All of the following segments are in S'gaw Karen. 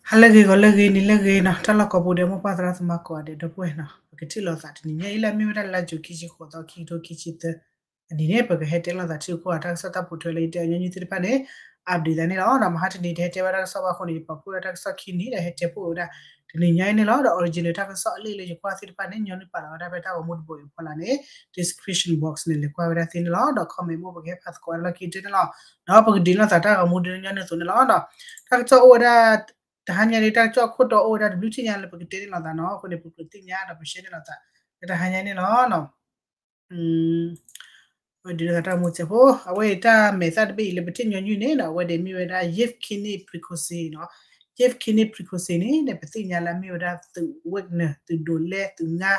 ဟါလၢအဂ့ၤ ဂီၤလၢအဂ့ၤ နံၤလၢအဂ့ၤနီၤ, တၢ်လီၢ်ကိးပူၤဒီး မိၢ်ပၢ်သရၣ်သမါကိးဂၤဒဲး ဒီပုၢ်ဝဲၢ်နီၤ, ပကထံၣ်လိာ်သးတနံၤညါအံၤလၢအမ့ၢ်ဝဲဒၣ်လါယူၤခံဆံဃိးသီ ခံကထိခံဆံသၢ အနံၤန့ၣ် ပကဟဲတဲလိာ်သးထံကီၢ်တၢ်ကစီၣ်တၢ်ပိာ်ထွဲလၢယတဲညီနုၢ်သ့ၣ်တဖၣ်န့ၣ် update သးန့ၣ်လီၤ. မဟါတနံၤတဟဲတဲဘၣ်တၢ်ကစီၣ်ဘၣ်အဃိန့ၣ် ယပာ်ဖှိၣ်ဒၣ်တၢ်ကစီၣ်ခံနံၤဒီးဟဲတဲဖှိၣ်ဝဲဒၣ် တနံၤညါအံၤန့ၣ်လီၤ. ဒီး original တၢ်ကစီၣ်အလံာ်လၢယကွၢ်သ့ၣ်တဖၣ်န့ၣ် ညီနုၢ်ပာ်လီၤဝဲဒၣ်ဖဲတၢ်ဂီၤမူတဘိအံၤအဖီလာ်န့ၣ် description box န့ၣ် လဲၤကွၢ်ဝဲဒၣ်သ့န့ၣ်လီၤ. ဒီး comment မ့ၢ်ပကဟဲဖးသကိးဝဲဒၣ်လီၢ်ခံကတၢၢ်န့ၣ်လီၤ. ဒီးပကဒုးလိာ်သးတၢ်ဂီၤမူဒ်ညီနုၢ်အသိးန့ၣ်လီၤ. တၢ်ကစီၣ်အိၣ်ဝဲဒၣ် တဟါညါန့ၣ် တၢ်ကစီၣ်အခိၣ်တီအိၣ်ဝဲဒၣ်တဘျုးထံၣ်ညါလၢပကတဲန့ၣ်လိာ်သးနီၤ, အဃိန့ၣ် ပကြၢးသ့ၣ်ညါဒီးပ share န့ၣ်လိာ်သး လၢတဟါညါန့ၣ်လီၤ. ဝဲဒုးလိာ်သးတၢ်ဂီၤမူစဲးဖိ အဝဲအံၤတၢ်မဲာ်သၣ်တဘ့ၣ်အံၤလၢပထံၣ်ညီနုၢ်န့ၣ်နီၤ, အဝဲဒၣ်မ့ၢ်ဝဲဒၣ် Yevgeny Prigozhin နီၤ. Yevgeny Prigozhin န့ၣ် ပသ့ၣ်ညါလၢအမ့ၢ်ဝဲဒၣ်သုး Wagner သုးဒိးလဲ သုးငါ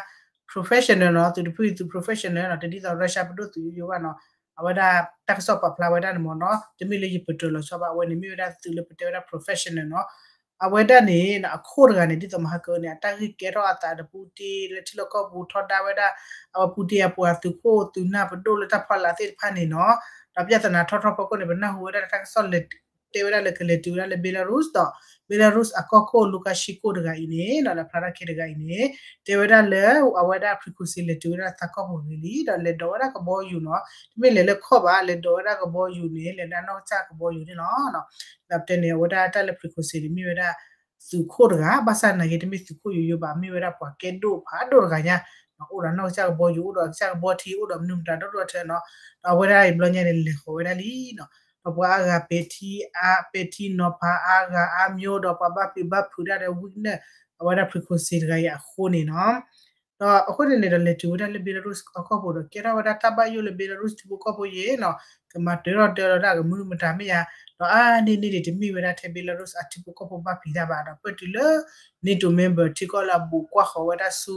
professional နီၤ, သုးတဖုအံၤသုး professional နီၤ, တဒ်သိး Russia ပဒိၣ်သုးယိယိဘၣ်နီၤ. အဝဲဒၣ်တၢ်ကစီၣ်ပာ်ဖျါဝဲဒၣ်န့ၣ်မ့ၢ်နီၤ, တမ့ၢ်လၢယပတြၢၤလီၤဆီဘၣ်, အဝဲန့ၣ်မ့ၢ်ဝဲဒၣ်သုးလၢပတဲဝဲဒၣ် professional နီၤ. အဝဲဒၣ်န့ၣ် အခိၣ်တဂၤန့ၣ် ဒ်သိးမဟါကၢန့ၣ် အတၢ်ဂ့ၢ်ကဲထီၣ်အသးဒီး Putin လၢထံလီၢ်ကီၢ်ပူၤထီဒါဝဲဒၣ် အဝဲ Putin အပှၤသုးခိၣ်သုးနၢ်ပဒိၣ်လၢတၢ်ဖီလာ်သ့ၣ်တဖၣ်န့ၣ်နီၤ, ဒီးပြဿနာထီၣ်ထီၣ်ဖီခိၣ်န့ၣ် ပနၢ်ဟူဝဲဒၣ်တၢ်ကစီၣ်လဲၤ တဲဝဲဒၣ်လၢကလဲၤတုၤဝဲဒၣ်လၢ Belarus ဒီး Belarus အကီၢ်ခိၣ် Lukashenko တဂၤအံၤန့ၣ်နီၤ, လၢဖျါထီၣ်ခဲတဂၤအံၤန့ၣ် တဲဝဲဒၣ်လၢ အဝဲဒၣ် Prigozhin လဲၤတုၤဝဲဒၣ်သးကီၢ်ပူၤဂ့ၤလံ ဒီးလဲၤဒိးဝဲဒၣ်ကဘီယူၤနီၤ, တမ့ၢ်လဲၤလၢခီၣ်ဘၣ် လဲၤဒိးဝဲဒၣ်ကဘီယူၤန့ၣ် လဲၤလၢအနီၢ်ကစၢ်ကဘီယူၤန့ၣ်လီၤ. ဒီးပတဲန့ၣ် အဝဲဒၣ်တၢ်လၢ Prigozhin န့ၣ် မ့ၢ်ဝဲဒၣ်သုးခိၣ်တဂၤ, ဘၣ်ဆၣ်နာ်က့ တမ့ၢ်သုးခိၣ်ယိယိဘၣ်, မ့ၢ်ဝဲဒၣ်ပှၤကဲဒိၣ်ဖးဒိၣ်တဂၤညါ, အိၣ်ဒီးနီၢ်ကစၢ်ကဘီယူၤ, အိၣ်ဒီးကစၢ်ကဘီထံ, အိၣ်ဒီးမနုၤမတၤဒိၣ်ဒိၣ်ထဲနီၤ. ဒီးအဝဲဒၣ်အံၤဘျီညါန့ၣ် လဲၤဃီၤဝဲဒၣ်လံနီၤ, ဒီးပှၤအါဂၤပဲာ်ထံအါ, ပဲာ်ထံနီၤဖးအါဂၤအါမျိၤ, ဒီးပှၤဘၣ်ပျံၤဘၣ်ဖုးဒၣ်ဒီး Wagner အဝဲဒၣ် Prigozhin တဂၤအံၤအဃိန့ၣ်နီၤ. ဒီးအဃိန့ၣ်န့ၣ်ဒီး လဲၤတုၤဝဲဒၣ်လၢ Belarus အကီၢ်ပူၤဒီး ကဲထီၣ်ဝဲဒၣ်တၢ်ဘၣ်ယိၣ်လၢ Belarus ထံဖိကီၢ်ဖိအံၤနီၤ, ကမၤတၢထီၣ်တၢလီၤဒၣ်ကမနုၤမတၤမ့ၢ်ဧါ, ဒီးအါန့ၢ်န့ၢ်ဒံးတမ့ၢ်ဝဲဒၣ်ထဲ Belarus အထံဖိကီၢ်ဖိဘၣ်ပျံၤတၢ်ဘၣ်ဒီး ပၢၢ်တုၤလၢ NATO member ထံကီၢ်လၢအဘူးကွၢ်ဃီၤဝဲဒၣ်ဆူ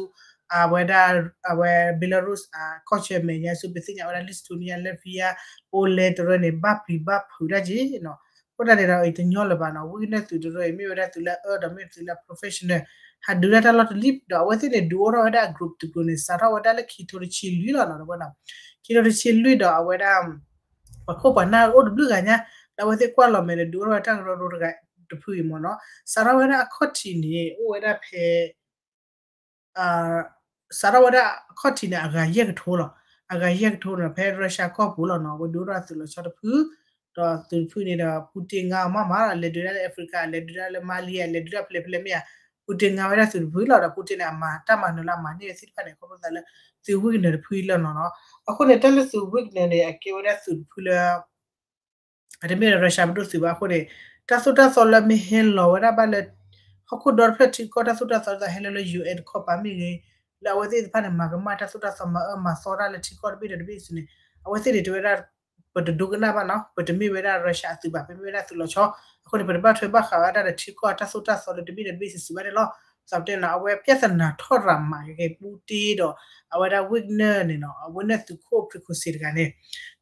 အဝဲဒၣ် အဝဲ Belarus အကီၢ်ဆၢမဲာ်ညါဆူ ပသ့ၣ်ညါဝဲဒၣ် Lithuania, Latvia, Poland တရၢန့ၣ် ဘၣ်ပျံၤဘၣ်ဖုးဒၣ်က့နီၤ. အဃိသတးန့ၣ်ဒီး အံၤတညီလၢၤဘၣ်နီၤ, Wagner သုးတရၢအံၤ မ့ၢ်ဝဲဒၣ်သုးလၢအအၢဒီးမ့ၢ်သုးလၢ professional ဟးဒုးဒၣ်တၢ်လီၢ်တလံ ဒီးအဝဲသ့ၣ်န့ၣ် ဒုးအိၣ်ထီၣ်ဝဲဒၣ် group တ group န့ၣ် စးထီၣ်ဝဲဒၣ်လၢခံထိတဆံလွံၢ်လီၤနီၤ, ဝဲ ခံထိတဆံလွံၢ်ဒီးအဝဲဒၣ် ပှၤခိၣ်ပှၤနၢ်အိၣ်တဘျုးဂၤညါ, ဒီးအဝဲသ့ၣ်ကွၢ်လီၤမဲာ်လၢဒုးအိၣ်ထီၣ်ဝဲတၢ်ကရၢကရိတဂၤတဖုအံၤမ့ၢ်နီၤ, စးထီၣ်ဝဲဒၣ်အခီၣ်ထံးန့ၣ် အိၣ်ဝဲဒၣ်ဖဲ စးထီၣ်ဝဲဒၣ်အခီၣ်ထံးန့ၣ် အဂၤယဲၢ်ကထိလီၤ. အဂၤယဲၢ်ကထိန့ၣ် ဖဲ Russia ကီၢ်ပူၤလီၤနီၤ, အဝဲဒုးအိၣ်ထီၣ်သုးလီၤဆီတဖု, ဒီးသုးတဖုန့ၣ်ဒီး Putin ငါအီၤမးမးဒီး လဲၤဒုးဒၣ်လၢ Africa, လဲၤဒုးဒၣ်လၢ Mali, လဲၤဒုးဒၣ်ဖဲလဲၣ်ဖဲလဲၣ်မ့ၢ်ဧါ, Putin ငါဝဲဒၣ်သုးတဖုလီၤ. ဒီး Putin န့ၣ် အမၤတၢ်မၤနၢၤလၢအမၤန့ၢ်ဝဲသ့ၣ်တဖၣ်န့ၣ် ခီဖျိသးလၢ သုး Wagner တဖုအံၤလီၤနီၤနီၤ. အဃိန့ၣ် တၢ်လၢသုး Wagner န့ၣ် အကဲဝဲဒၣ်သုးတဖုလၢ အတမ့ၢ်ဒီး Russia ပဒိၣ်သုးဘၣ်အဃိန့ၣ် တၢ်သိၣ်တၢ်သီလၢအမ့ၢ်ဟဲလီၤဝဲဒၣ်ဘၣ်လၢ ဟီၣ်ခိၣ်ဒီတဖျၢၣ်ထံကီၢ် တၢ်သိၣ်တၢ်သီဒ်သိးဟဲလၢလၢ ယူၣ်အဲၣ် တခီပၤမ့ၢ်ဂ့ၤ, လၢအဝဲသ့ၣ်တဖၣ်န့ၣ် မၤကမၣ်တၢ်သိၣ်တၢ်သီမၤအၢမၤသီတၢ်လၢထံကီၢ်တဘ့ၣ်ဒီးတဘ့ၣ်အစုန့ၣ် အဝဲသ့ၣ်န့ၣ် တဲဝဲဒၣ် ပတဒိကနၣ်ဘၣ်နီၤ, ပတမ့ၢ်ဝဲဒၣ် Russia အသုးဘၣ်, ပမ့ၢ်ဝဲဒၣ်သုးလီၤဆီ, အဃိန့ၣ် ပတဘၣ်ထွဲဘၣ်ဃးဝဲဒၣ်ဒီးထံကီၢ်တၢ်သိၣ်တၢ်သီလၢတဘ့ၣ်ဒီးတဘ့ၣ်စုာ်စုာ်ဘၣ်န့ၣ်လီၤ. သးပတဲနီၤ အဝဲပြဿနာထီၣ်ရၤမးက့ၤ Putin ဒီး အဝဲဒၣ် Wagner န့ၣ်နီၤ, Wagner သုးခိၣ် Prigozhin တဂၤန့ၣ်,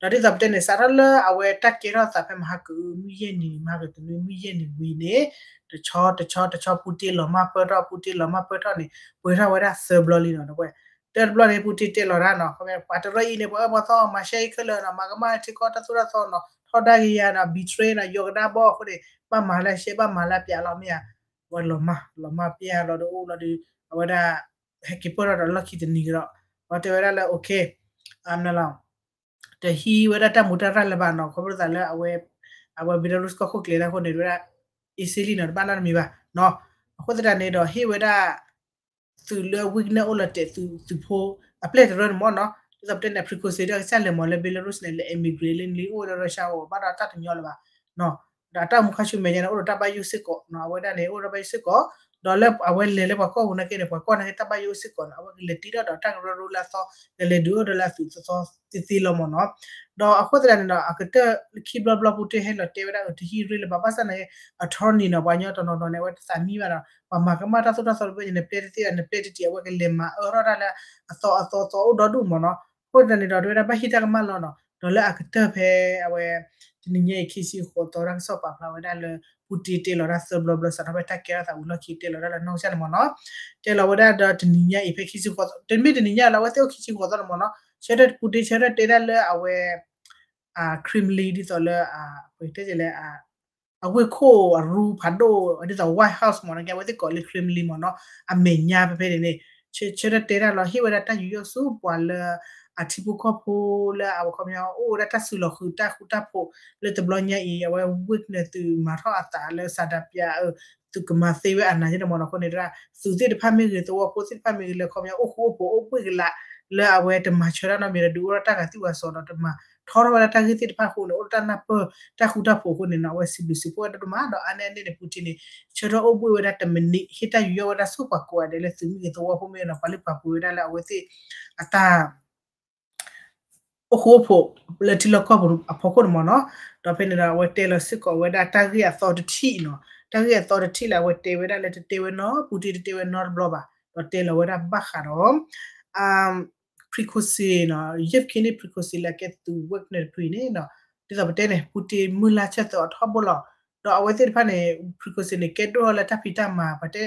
ဒီးဒ်သိးပတဲန့ၣ် စးထီၣ်လၢအဝဲတၢ်ကဲထီၣ်သးဖဲမဟါကမုၢ်ယဲၢ်နံၤ မဟါကတနွံမုၢ်ယဲၢ်နံၤဝံၤန့ၣ် တဆီတဆီတဆီ Putin လီၤမၢ်ပၢၢ်ထီၣ် Putin လီၤမၢ်ပၢၢ်ထီၣ်န့ၣ် ပှဲၤထီၣ်ဝဲဒၣ်သၢဘျီလံနီၤ, တဝဲ တၢ်တဘျီန့ၣ် Putin တဲလီၤတၢ်နီၤ, ပှၤတရၢအံၤန့ၣ် ပှၤအၢပှၤသီမၤရှဲအံၤခဲလၢာ်နီၤ, မၤကမၣ်ထံကီၢ်တၢ်သိၣ်တၢ်သီနီၤ, ထီဒါက့ၤယၤနီၤ, betray နီၤ, ယီၤကဒါဘီအဃိန့ၣ် ဘၣ်မၤလၢရှဲ ဘၣ်မၤလၢပျးလီၤမ့ၢ်ဧါ, ဝဲလီၤမၢ် လီၤမၢ်ပျးလီၤဒီးအိၣ်လီၤဒီး အဝဲဒၣ် ဟဲက့ၤပၢၢ်ထီၣ်ဒီးလီၢ်ခံတနံၤကဒီး ပှၤတဲဝဲဒၣ်လၢ okay တဟံးဝဲဒၣ်တၢ်မူတၢ်ရၢ်လၢၤဘၣ်နီၤ, ခီဖျိသးလၢအဝဲ အဝဲ Belarus ကီၢ်ခိၣ်ကျဲၤတၢ်အဃိန့ၣ် ဝဲဒၣ် easily နီၤ, တဘၣ်နီတမံၤဘၣ်နီၤ, အဃိသတးန့ၣ်ဒီး ဟ့ၣ်ဝဲဒၣ် သုးလၢ Wagner အိၣ်လီၤတဲာ်သုး သုးဖိ အပျဲၢ်တရၢန့ၣ်မ့ၢ်နီၤ, ဒ်သိးပတဲန့ၣ် Prigozhin ဒီးကစၢ်လဲၤမၤလၢ Belarus န့ၣ် လဲၤ emigrate လၢနလံ အိၣ်ဝဲလၢ Russia အအိၣ် ဘၣ်ဒီးတၢ်တညီလၢၤဘၣ်နီၤ, ဒီးအတၢ်အိၣ်မူခါဆူမဲာ်ညါန့ၣ် အိၣ်ဒီးတၢ်ဘၣ်ယိၣ်စ့ၢ်ကီးနီၤ, အဝဲဒၣ်န့ၣ် အိၣ်ဒီးတၢ်ဘၣ်ယိၣ်စ့ၢ်ကီး, ဒီးလၢအဝဲလဲၤလၢပှၤကီၢ်ပူၤနာ်က့န့ၣ် ပှၤကီၢ်နာ်က့တၢ်ဘၣ်ယိၣ်စ့ၢ်ကီးနီၤ, အဝဲကလဲၤတ့ထီၣ်ဒီးတၢ်ကရၢကရိလၢအသီ, ကလဲၤဒုးအိၣ်ဒီးလၢအသုးသီသီသ့သ့လီၤမ့ၢ်နီၤ, ဒီးအဃိသတးန့ၣ်ဒီး အကတၢၢ်ခံဘျီဘျီ Putin ဟဲလီၤတဲဝဲဒၣ်အတဟံးရ့လၢၤဘၣ်, ဘၣ်ဆၣ်နာ်က့ အ attorney နီၤ, ပှၤကညီတနီၤနီၤန့ၣ် အဝဲတသးမံဘၣ်ဒီး ပှၤမၤကမၣ်တၢ်သိၣ်တၢ်သီတဘျီန့ၣ် နပျဲတသ့ဒီး နပျဲတတံၢ် အဝဲကလဲၤမၤအၢထီၣ်တၢ်လၢအသီအသီသီအိၣ်ဒီဒူၣ်မ့ၢ်နီၤ, အဃိသတးန့ၣ်ဒီး တဲဝဲဒၣ်ဘၣ်ဟ့ၣ်တၢ်ကမၣ်လီၤနီၤ, ဒီးလၢအကတၢၢ်ဖဲအဝဲ တနံၤညါအံၤ ခံဆံဃိးသီ တၢ်ကစီၣ်ပာ်ဖျါဝဲဒၣ်လၢ Putin တဲလီၤတၢ်သၢဘျီဘျီ စးထီၣ်ဖဲတၢ်ကဲထီၣ်သးဝံၤလီၢ်ခံ တဲလီၤတၢ်လၢနီၢ်ကစၢ်န့ၣ်မ့ၢ်နီၤ, တဲလီၤဝဲဒၣ်ဒီးတနံၤညါအံၤ ဖဲခံဆံဃိးသီ တမ့ၢ်တနံၤညါလၢ အဝဲသ့ၣ်အိၣ်ခံဆံဃိးသီန့ၣ်မ့ၢ်နီၤ, ဆၢထၢၣ် Putin ဆၢထၢၣ်တဲဒၣ်လၢအဝဲ Kremlin ဒ်သိးလၢ ပတဲလဲၣ် အဝ့ၢ်ခိၣ်အရူဖးဒိၣ် ဒ်သိး White House မ့ၢ်နီၤ ကဲဝဲသ့ၣ်ကိးလၢ Kremlin မ့ၢ်နီၤ အမဲာ်ညါဖဲဖဲန့ၣ်န့ၣ် ဆၢဆၢထၢၣ်တဲတၢ်လီၤ ဟ့ၣ်ဝဲဒၣ်တၢ်ယူးယီၣ်ဆူပှၤလၢ အထံဖိကီၢ်ဖိလၢအဝဲခီပညီအိၣ်ဝဲဒၣ်တၢ်စုလီၤဃုာ်တၢ်ဃူတၢ်ဖိး လၢတဘျီညါအံၤ အဝဲ Wagner သုးမၤထီၣ်အသးလၢ စၤဒါပျး သုးကမၤသ့ဝဲအနၤန့ၣ်မ့ၢ်နီၤ အဃိန့ၣ် သုးသ့ၣ်တဖၣ်မ့ၢ်ဂ့ၤ သဝီဖိသ့ၣ်တဖၣ်မ့ၢ်ဂ့ၤ လၢခီပညီအိၣ်ဃူအိၣ်ဖိးအိၣ်ဘှ့ၣ်ကလာ် လၢအဝဲတမၤဆၢတၢ်နီတမံၤဒီး ဒုးအိၣ်ထီၣ်တၢ်ဂၤသံၣ်ဝၤစီၤဒီး တမၤထီထီၣ်ဝဲဒၣ်တၢ်ဂ့ၢ်သ့ၣ်တဖၣ်အဃိန့ၣ် အိၣ်ဒီးတၢ်နၢ်ပၢၢ်တၢ်ဃူတၢ်ဖိးအဃိန့ၣ်နီၤ အဝဲစံးဘျုးစံးဖှိၣ်ဝဲဒၣ်ဒိၣ်မး ဒီးအါန့ၢ်အန့ၣ်န့ၣ် Putin န့ၣ် ဆၢထၢၣ်အိၣ်ဘှ့ၣ်ဝဲဒၣ်တမံးနံး ဟ့ၣ်တၢ်ယူးယီၣ်ဝဲဒၣ်ဆူပှၤကိးဂၤဒဲးလၢသုးမ့ၢ်ဂ့ၤသဝီဖိမ့ၢ်ဂ့ၤနီၤ ပှၤလၢပှၤပှ့ၤဝဲဒၣ်လၢအဝဲသ့ၣ်အတၢ် အိၣ်ဃူအိၣ်ဖိးလၢထံလီၢ်ကီၢ်ပူၤအဖီခိၣ်န့ၣ်မ့ၢ်နီၤ, ဒီးဖဲန့ၣ်ဒီး အဝဲတဲလီၤစ့ၢ်ကီးဝဲဒၣ်တၢ်ဂ့ၢ်အသီတထံၣ်နီၤ, တၢ်ဂ့ၢ်အသီတထံၣ်လၢအဝဲတဲဝဲဒၣ်လၢတတဲဝဲနီတဘျီ ပူတ့တတဲဝဲနီတဘျီဘၣ်, ဒီးတဲလီၤဝဲဒၣ်ဘၣ်ဃးဒီး Prigozhin နီၤ, Yevgeny Prigozhin လၢအကဲသုး Wagner တဖုအံၤန့ၣ်နီၤ, ဒ်သိးပတဲန့ၣ် ပူတ့ မုၢ်လၢ်ဆၢသၢအီၤထီဘိလီၤ, ဒီးအဝဲသ့ၣ်တဖၣ်န့ၣ် Prigozhin န့ၣ် ကဲဒိၣ်ထီၣ်လၢတၢ်ဖံးတၢ်မၤ ပတဲ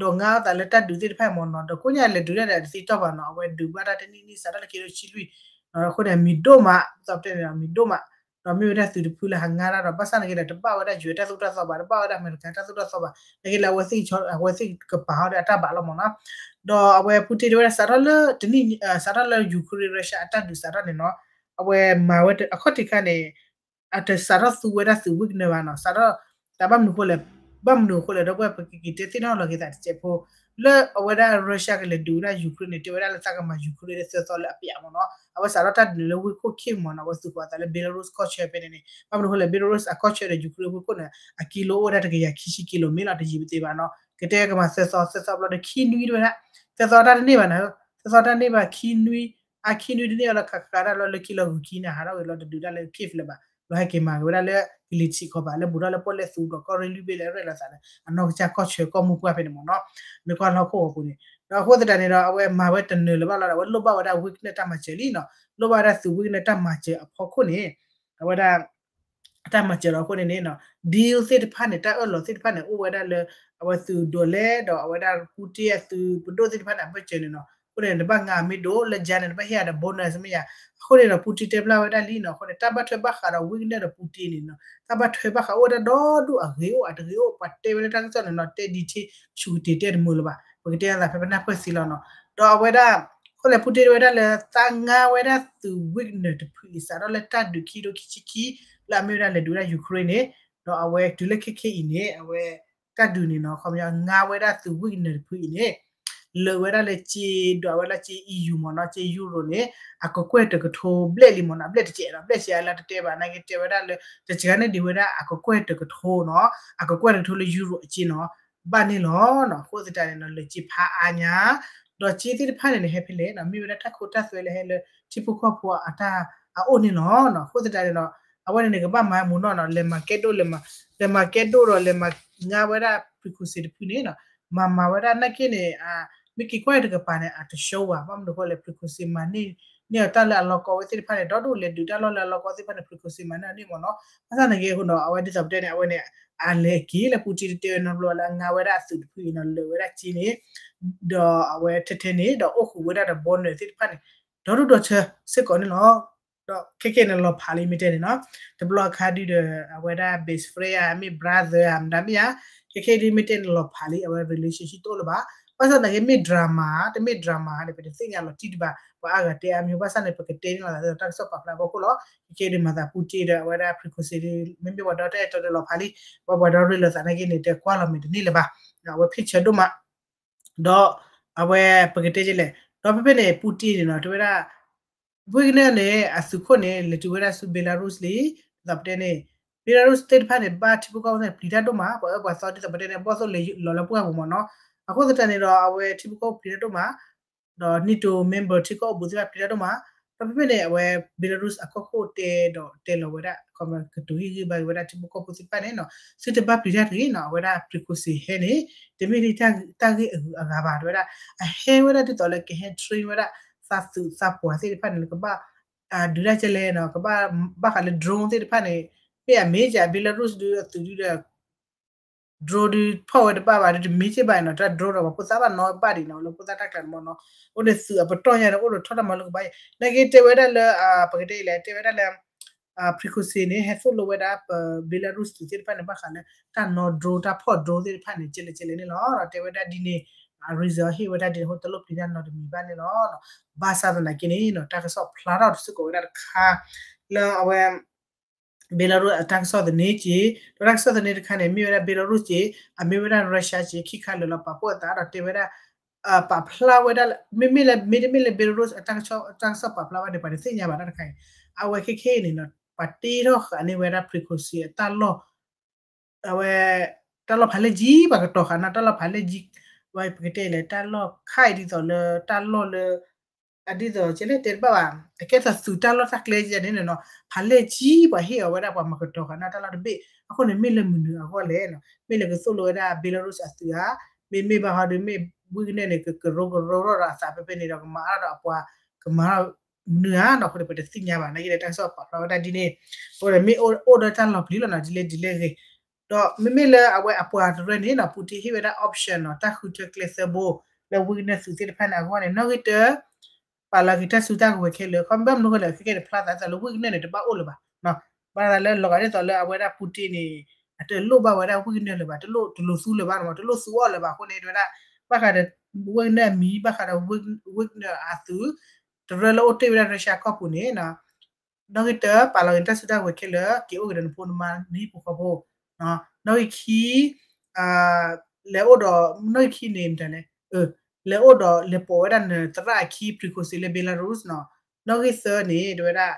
ဒိးငါအီၣ်သးလၢတၢ်ဒုးသ့ၣ်တဖၣ်မ့ၢ်နီၤ, ဒီးကိးညါလဲၤဒုးတၢ်ဒီးတသံတီၢ်ဘၣ်နီၤ, အဝဲဒုးဘၣ်တၢ်တနံၣ်နံၣ် စးထီၣ်လၢခံကထိဆံလွံၢ်, အဃိန့ၣ် မံၤဒိၣ်မး, ဒ်သိးပတဲန့ၣ်ဒီး မံၤဒိၣ်မး, ဒီးမ့ၢ်ဝဲဒၣ်သုးတဖုလၢဟးငါတၢ်ဒီး ဘၣ်ဆၣ်နာ်က့ဒီး တဘၣ်ဝဲဒၣ် ယူၢ် တၢ်သိၣ်တၢ်သီဘၣ်, တဘၣ်ဝဲဒၣ်အမဲရကၤတၢ်သိၣ်တၢ်သီဘၣ်, နာ်က့လၢအဝဲသ့ၣ် အဝဲသ့ၣ်ကပာ်အီၤဒီးအတၢ်ဘၣ်လီၤမ့ၢ်နီၤ, ဒီးအဝဲပူတ့တဲဝဲဒၣ်စးထီၣ်လၢတနံၣ် စးထီၣ်လၢ Ukraine Russia အတၢ်ဒုးစးထီၣ်န့ၣ်နီၤ, အဝဲမၤဝဲအခီၣ်ထံးခါန့ၣ် အတစးထီၣ်သူဝဲဒၣ်သုး Wagner ဘၣ်နီၤ, စးထီၣ် တၢ်ဘၣ်မနုၤအဃိလဲၣ်, ဘၣ်မနုၤအဃိလဲၣ် ဒီပုၢ်ဝဲၢ် ပကက့ၤတဲသ့ၣ်နီၣ်လီၤက့ၤသးတစဲးဖိ, လၢအဝဲဒၣ် Russia ကလဲၤဒုးဝဲဒၣ် Ukraine န့ၣ် တဲဝဲဒၣ်လၢသးကမၤ Ukraine လၢသၢသီလၢအပျးမ့ၢ်နီၤ, အဝဲစးထီၣ်တၢ်ဒုးန့ၣ်လၢဝ့ၢ်ခိၣ် Kyiv မ့ၢ်နီၤ, အဝဲသုးဃီၤအသးလၢ Belarus ကီၢ်ဆၢဖဲန့ၣ်န့ၣ်, ဘၣ်မနုၤအဃိလဲၣ် Belarus အကီၢ်ဆၢဒီး Ukraine ဝ့ၢ်ခိၣ်န့ၣ် အကံလိအိၣ်ဝဲဒၣ်တကယၤခံဆံကံလိမ့ၢ်လီၤ, တယံာ်ပသ့ဘၣ်နီၤ, ကတဲကမၤသၢသီ သၢသီဘျီဒီး ခံနွံတဝဲဒၣ်, သၢသီတၢ်တန့ၢ်ဘၣ်နီၤ, သၢသီတၢ်တန့ၢ်ဘၣ် ခံနွံ အခံနွံတန့ၢ်အီၤလီၤ ခးခးတၢ်လီၤလၢခံလီၤဂုၤခံန့ၣ် ဟးထီၣ်ဂ့ၤလီၤ တဒုးတၢ်လၢ Kyiv လၢၤဘၣ်, လီၤဟဲက့ၤမၤက့ၤဝဲဒၣ်လၢ ကလံၤထံးခီဘၣ် လၢဘူးထီၣ်လၢပီၣ်လဲၣ်သူဒီးကီၢ်ရ့ၣ်လွံၢ်ဘ့ၣ်လၢအရဲၣ်လီၤသးလၢ အနီၢ်ကစၢ်ကီၢ်ဆၢကီၢ်မိၢ်ပှၢ်ဖဲန့ၣ်မ့ၢ်နီၤ, မ့ၢ်ကွၢ်လၢဟီၣ်ခိၣ်အပူၤန့ၣ်, ဒီးအဃိသတးန့ၣ်ဒီး အဝဲမၤဝဲတနၢၤလၢၤဘၣ်လီၤဒီး အဝဲလိၣ်ဘၣ်ဝဲဒၣ် Wagner တၢ်မၤစၢၤလံနီၤ, လိၣ်ဘၣ်ဝဲဒၣ်သုး Wagner တၢ်မၤစၢၤအဖီခိၣ်န့ၣ်, အဝဲဒၣ် အတၢ်မၤစၢၤဒီးအဃိန့ၣ်န့ၣ်နီၤ, deal သ့ၣ်တဖၣ်န့ၣ် တၢ်အၢၣ်လီၤသ့ၣ်တဖၣ်န့ၣ် အိၣ်ဝဲဒၣ်လၢ အဝဲသုးဒိးလဲဒီး အဝဲဒၣ် Putin အသုးပဒိၣ်သ့ၣ်တဖၣ်န့ၣ် အဘၢၣ်စၢၤန့ၣ်နီၤ, အဃိန့ၣ် နဘၣ်ငါမ့ၢ်ဒိၣ်လၢ June န့ၣ် နဘၣ်ဟ့ၣ်အဒီး bonus မ့ၢ်ယါ, အဃိန့ၣ်ဒီး Putin တဲဘျါဝဲဒၣ်လံနီၤ, အဃိန့ၣ် တၢ်ဘၣ်ထွဲဘၣ်ဃးဒီး Wagner ဒီး Putin န့ၣ်နီၤ, တၢ်ဘၣ်ထွဲဘၣ်ဃးအိၣ်ဝဲဒၣ်ဒီဒူၣ်အဂ့ၤအိၣ်အတဂ့ၤအိၣ်, ပှၤတဲဝဲလၢတၢ်ကစီၣ်န့ၣ်နီၤ, တဲဒံးထ့ ဆူၣ်ကတ့ၤတဲတမုာ်လၢၤဘၣ်, ပကတဲအသးဖဲပနၢ်ပၢၢ်သ့လီၤနီၤ, ဒီးအဝဲဒၣ် အဃိလဲၣ် Putin တဲဝဲဒၣ်လၢ သးငါဝဲဒၣ်သုး Wagner တဖုအံၤ စးထီၣ်လၢတၢ်ဒုးခံကထိခံဆံခံ လၢအမ့ၢ်ဝဲဒၣ်လဲၤဒုးဝဲဒၣ် Ukraine န့ၣ်, ဒီးအဝဲတုၤလၢခဲခဲအံၤန့ၣ် အဝဲ တၢ်ဒုးန့ၣ်နီၤ, ခီပညီ ငါဝဲဒၣ်သုး Wagner တဖုအံၤန့ၣ် လၢာ်ဝဲဒၣ်လၢစ့ ဒွးဝဲဒၣ်စ့ EU မ့ၢ်နီၤ, စ့ Euro န့ၣ် အကကွဲၢ်တကထိဘျဲၣ်လံမ့ၢ်နီၤ, ဘျဲၣ်တစဲးဒီး ဘျဲၣ်စ့အလၢတတဲဘၣ် နာ်က့တဲဝဲဒၣ်လၢ တစှၤန့ၢ်ဒံးဝဲဒၣ်အကကွဲၢ်တကထိနီၤ, အကကွဲၢ်တကထိလၢ Euro အစ့နီၤ, ဘၣ်န့ၣ်လီၤနီၤ, အဃိသတးန့ၣ်နီၤ လၢာ်စ့ဖးအါညါ, ဒီးစ့သ့ၣ်တဖၣ်န့ၣ်န့ၣ် ဟဲဖဲလဲၣ်နီၤ, မ့ၢ်ဝဲဒၣ်တၢ်ခိတၢ်သွဲလၢဟဲလၢ ထံဖိကီၢ်ဖိအတၢ်အအိၣ်န့ၣ်လီၤနီၤ, အဃိသတးန့ၣ်နီၤ, အဝဲန့ၣ်န့ၣ် ကဘၣ်မၤမူနီၢ်နီၤ, လဲၤမၤကဲဒိၣ် လဲၤမၤကဲဒိၣ်ဒီးလဲၤမၤငါဝဲဒၣ် Prigozhin တဖုန့ၣ်နီၤ, မၤမၤဝဲဒၣ်နာ်က့န့ၣ် မ့ၢ်က့ၤကွၢ်တကပၤန့ၣ် အတရှုံးဘၣ်, ဘၣ်မနုၤအဃိလဲၣ် Prigozhin မၤန့ၢ် န့ၢ်အီၤတၢ်လၢအလီၢ်ကီဝဲသ့ၣ်တဖၣ်န့ၣ် ဒီဒူၣ်လဲၤဒုးတၢ်လီၢ်လၢအလီၢ်ကီသ့ၣ်တဖၣ်န့ၣ် Prigozhin မၤန့ၢ်အီၤန့ၣ်မ့ၢ်နီၤ, ဘၣ်ဆၣ်နာ်က့အဃိဒီး အဝဲဒ်သိးပတဲန့ၣ် အဝဲန့ၣ် အလဲၤက့ၤလၢ Putin တတဲဝဲနီတဘျီလၢအငါဝဲဒၣ်အသုးတဖုအံၤနီၤ လၢာ်ဝဲဒၣ်စ့န့ၣ်, ဒီးအဝဲထဲထဲန့ၣ် ဒီးအိၣ်ဃုာ်ဝဲဒၣ်ဒီး bonus သ့ၣ်တဖၣ်န့ၣ် ဒီဒူၣ်ဒီထၢစ့ၢ်ကီးန့ၣ်လီၤ. ဒီးခဲခဲန့ၣ်လီၤဖးလံ မ့ၢ်တဲန့ၣ်နီၤ, တဘျီအခါဒုဒီး အဝဲဒၣ် best friend ဧါ မ့ၢ် brother ဧါ မတၤမ့ၢ်ဧါ, ခဲခဲဒုမ့ၢ်တဲန့ၣ်လီၤဖးလံ အဝဲ relationship တအိၣ်လၢၤဘၣ်, ဘၣ်ဆၣ်သနာ်က့မ့ၢ် drama တမ့ၢ် drama န့ၣ် ပတသ့ၣ်ညါလီၤတံၢ်တဘၣ်, ပှၤအါဂၤတဲအါမံၤ ဘၣ်ဆၣ်န့ၣ် ပကတဲန့ၣ်လီၤသးဒီးတၢ်ကစီၣ်ပာ်ဖျါဖီခိၣ်လီၤ. ခဲခဲဒုမၤသး Putin ဒီးအဝဲဒၣ် Prigozhin မ့မ့ၢ်ပှၤဒီတၢ်အဲၣ်တီဒီးလီၤဖးလံ, ပှၤပှၤဒီရ့လိာ်သးနာ်က့န့ၣ် တကွၢ်လီၤမ့ၢ်တန့ၢ်လၢၤဘၣ်, အဝဲဖ့ၣ်ဆၢဒိၣ်မး ဒီးအဝဲပကတဲဒ်လဲၣ်, ဒီးဖဲဖဲန့ၣ် Putin န့ၣ်နီၤ တဲဝဲဒၣ် Wagner န့ၣ် အသုးခိၣ်န့ၣ် လဲၤတုၤဝဲဒၣ်ဆူ Belarus လံ, ဒ်သိးပတဲန့ၣ် Belarus သ့ၣ်တဖၣ်န့ၣ် ဘၣ်ထံဖိကီၢ်ဖိန့ၣ် ပျံၤတၢ်ဒိၣ်မး, ပှၤအၢပှၤသီဒ်သိးပတဲန့ၣ် ဘီၣ်သိၣ်လဲၤလီၤလၢပှၢ်ပူၤမ့ၢ်နီၤ, အဃိသတးန့ၣ်ဒီး အဝဲထံဖိကီၢ်ဖိပျံၤတၢ်ဒိၣ်မး ဒီး NATO member ထံကီၢ်အိၣ်ဘူးသ့ၣ်တဖၣ်ပျံၤတၢ်ဒိၣ်မး, ဒီးဖဲဖဲန့ၣ် အဝဲ Belarus အကီၢ်ခိၣ်တဲဒီးတဲလီၤဝဲဒၣ် ကတုၤဟ့ၣ်ဂံၢ်ဘါက့ၤဝဲဒၣ်ထံဖိကီၢ်ဖိသ့ၣ်တဖၣ်န့ၣ်နီၤ, သုတဘၣ်ပျံၤတၢ်တဂ့ၤနီၤ, အဝဲဒၣ် Prigozhin ဟဲန့ၣ် တမ့ၢ်ဒ်တၢ်ဂ့ၢ်အဂုၤအဂၤဘၣ် တဲဝဲဒၣ်, အဟဲဝဲဒၣ်ဒ်သိးလၢကဟဲ train ဝဲဒၣ် သးသုးသးပှၢ်သ့ၣ်တဖၣ်န့ၣ် လၢကဘၣ် ဒုးတၢ်ကဲလဲၣ်နီၤ, ကဘၣ်ဘၣ်ဃးလၢ drone သ့ၣ်တဖၣ်န့ၣ်, မ့ၢ်အမ့ၢ်က Belarus ဒုးအသုးဒုးဒီး drone ဒုးဖီၣ်ဝဲတဘၣ်ဘၣ်ဒီး တမ့ၢ်က့ဘၣ်နီၤ, တၢ် drone ဒီးပှၤဖိသၣ်ဘၣ်နီၤဘၣ်ဒံးနီၤ, လၢဖိသၣ်တၢ်ကျးန့ၣ်မ့ၢ်နီၤ, အိၣ်ဒီးသုးအပတီၢ်ညါန့ၣ် အိၣ်ဒီးထီၣ်တၢ်မၤလိကဘၣ်, နာ်က့တဲဝဲဒၣ်လၢ ပကတဲလဲၣ် တဲဝဲဒၣ်လၢ Prigozhin န့ၣ် ဟဲသိၣ်လိဝဲဒၣ်ပ Belarus သုးသ့ၣ်တဖၣ်န့ၣ် ဘၣ်ဃးလၢတၢ်နီ drone တၢ်ဖီၣ် drone သ့ၣ်တဖၣ်န့ၣ် ကဲလဲၣ်ကဲလဲၣ်န့ၣ်လီၤ. ဒီးတဲဝဲဒၣ်ဒ်န့ၣ် reason ဟ့ၣ်ဝဲဒၣ်ဒ်န့ၣ်အဃိ တလိၣ်ပျံၤတၢ်နီတမံၤဘၣ်န့ၣ်လီၤ. ဘၣ်ဆၣ်သနာ်က့န့ၣ် တၢ်ကစီၣ်ဖျါထီၣ်စ့ၢ်ကီးဝဲဒၣ်တခါ လၢအဝဲ Belarus အတၢ်ကစီၣ်သန့က့ၤ, ဒီးတၢ်ကစီၣ်သန့တခါန့ၣ် မ့ၢ်ဝဲဒၣ် Belarus က့ၤ, အမ့ၢ်ဝဲဒၣ် Russia က့ၤ ခံခါလၢာ်လီၤ ပာ်ဖှိၣ်အသးဒီးတဲဝဲဒၣ် ပာ်ဖျါဝဲဒၣ် မ့မ့ၢ်လၢ မ့တမ့ၢ်လၢ Belarus အတၢ်ကစီၣ်ပာ်ဖျါဘၣ်န့ၣ် ပှၤတသ့ၣ်ညါဘၣ်တၢ်တခါအံၤ, အဝဲခဲခဲအံၤန့ၣ် ပှၤတ့ထီၣ်ဃာ်န့ၢ်ဝဲဒၣ် Prigozhin အတၢ်လီၢ် အဝဲ တၢ်လီၢ်ဖးလဲၢ်ကၠံ ပှၤကတီၤဃာ်န့ၢ်တၢ်လီၢ်ဖးလဲၢ်ကၠံ, ဝဲပကတဲလဲၣ် တၢ်လီၢ်ခါအံၤဒ်သိးလၢ တၢ်လီၢ်လၢ အဒ်သိးကဲလဲၣ်တဲတဘၣ်ဘၣ်, အကဲသိးသုးတၢ်လီၢ်တၢ်ကျဲယဲန့ၣ်နီၤ, ဖးလဲၢ်ကၠံ ပှၤဟ့ၣ်အီၤဝဲဒၣ်ပှၤမၤကတီၤဃာ်န့ၢ်တၢ်လီၢ်တဘ့ၣ်, အဃိန့ၣ်မ့ၢ်လၢမနုၤအဂီၢ်လဲၣ်နီၤ, မ့ၢ်လၢကသိၣ်လိဝဲဒၣ် Belarus အသုးဧါ, မ့မ့ၢ်ဘၣ်ဟီဒီးမ့ၢ် Wagner န့ၣ် ကကရိကရိထီၣ်ဒီးအသးဖဲဖဲန့ၣ်ဒီးကမၤအါဒီးအပှၤ ကမၤထီၣ်မနုၤဧါနီၤ, အဃိန့ၣ် ပတသ့ၣ်ညါဘၣ် နာ်က့ဒီးတၢ်ကစီၣ်ပာ်ဖျါဝဲဒၣ်ဒ်န့ၣ်, အဃိန့ၣ်မ့ၢ်အိၣ်ဒီးတၢ်လီၤပျံၤလီၤနီၤ ဒ်လဲၣ်ဒ်လဲၣ်ဂ့ၤ, ဒီးမ့မ့ၢ်လၢအဝဲအပှၤတရၢန့ၣ်နီၤ Putin ဟ့ၣ်ဝဲဒၣ် option နီၤ တၢ်ဃုထၢကျဲသၢဘိ လၢ Wagner သုးသ့ၣ်တဖၣ်န့ၣ်အဂီၢ်န့ၣ် နီၣ်ဂံၢ်တၢ ပာ်လီၤက့ၤတၢ်စုတၢ်ကဝဲၤခဲလၢာ်, ခီမ့ၢ်ဘၣ်မနုၤအဃိလဲၣ် ခဲကဲန့ၣ် ဖျါသးဒ်သိးလၢ Wagner န့ၣ် တဘၣ်အိၣ်လၢၤဘၣ်, ဘၣ်သးလၢလီၤဂာ်ဒ်သိးလၢအဝဲဒၣ် Putin န့ၣ် အတလိၣ်ဘၣ်ဝဲဒၣ် Wagner လၢၤဘၣ်, တလိၣ် တလိၣ်သူလၢၤဘၣ်နီၤ, တလိၣ်သူအီၤလၢၤဘၣ်အဃိန့ၣ် တဲဝဲဒၣ် ဘၣ်ဃးဒီး Wagner အမံၤ ဘၣ်ဃးဒီး Wagner အသုး တရၢလၢအိၣ်တ့ၢ်ဝဲဒၣ် Russia ကီၢ်ပူၤန့ၣ် နီၣ်ဂံၢ်တၢ ပာ်လီၤက့ၤနတၢ်စုတၢ်ကဝဲၤခဲလၢာ် က့ၤအိၣ်က့ၤဒီးနဖိနမါနဟံၣ်ဖိဃီဖိ, နီၣ်ဂံၢ်ခံ လဲၤအိၣ်ဒီး နီၣ်ဂံၢ်ခံန့ၣ်မတၤလဲၣ်, လဲၤအိၣ်ဒီးလဲၤပိာ်ဝဲဒၣ်နသရၣ်အခံ Prigozhin လၢ Belarus နီၤ, နီၣ်ဂံၢ်သၢန့ၣ် တဲဝဲဒၣ်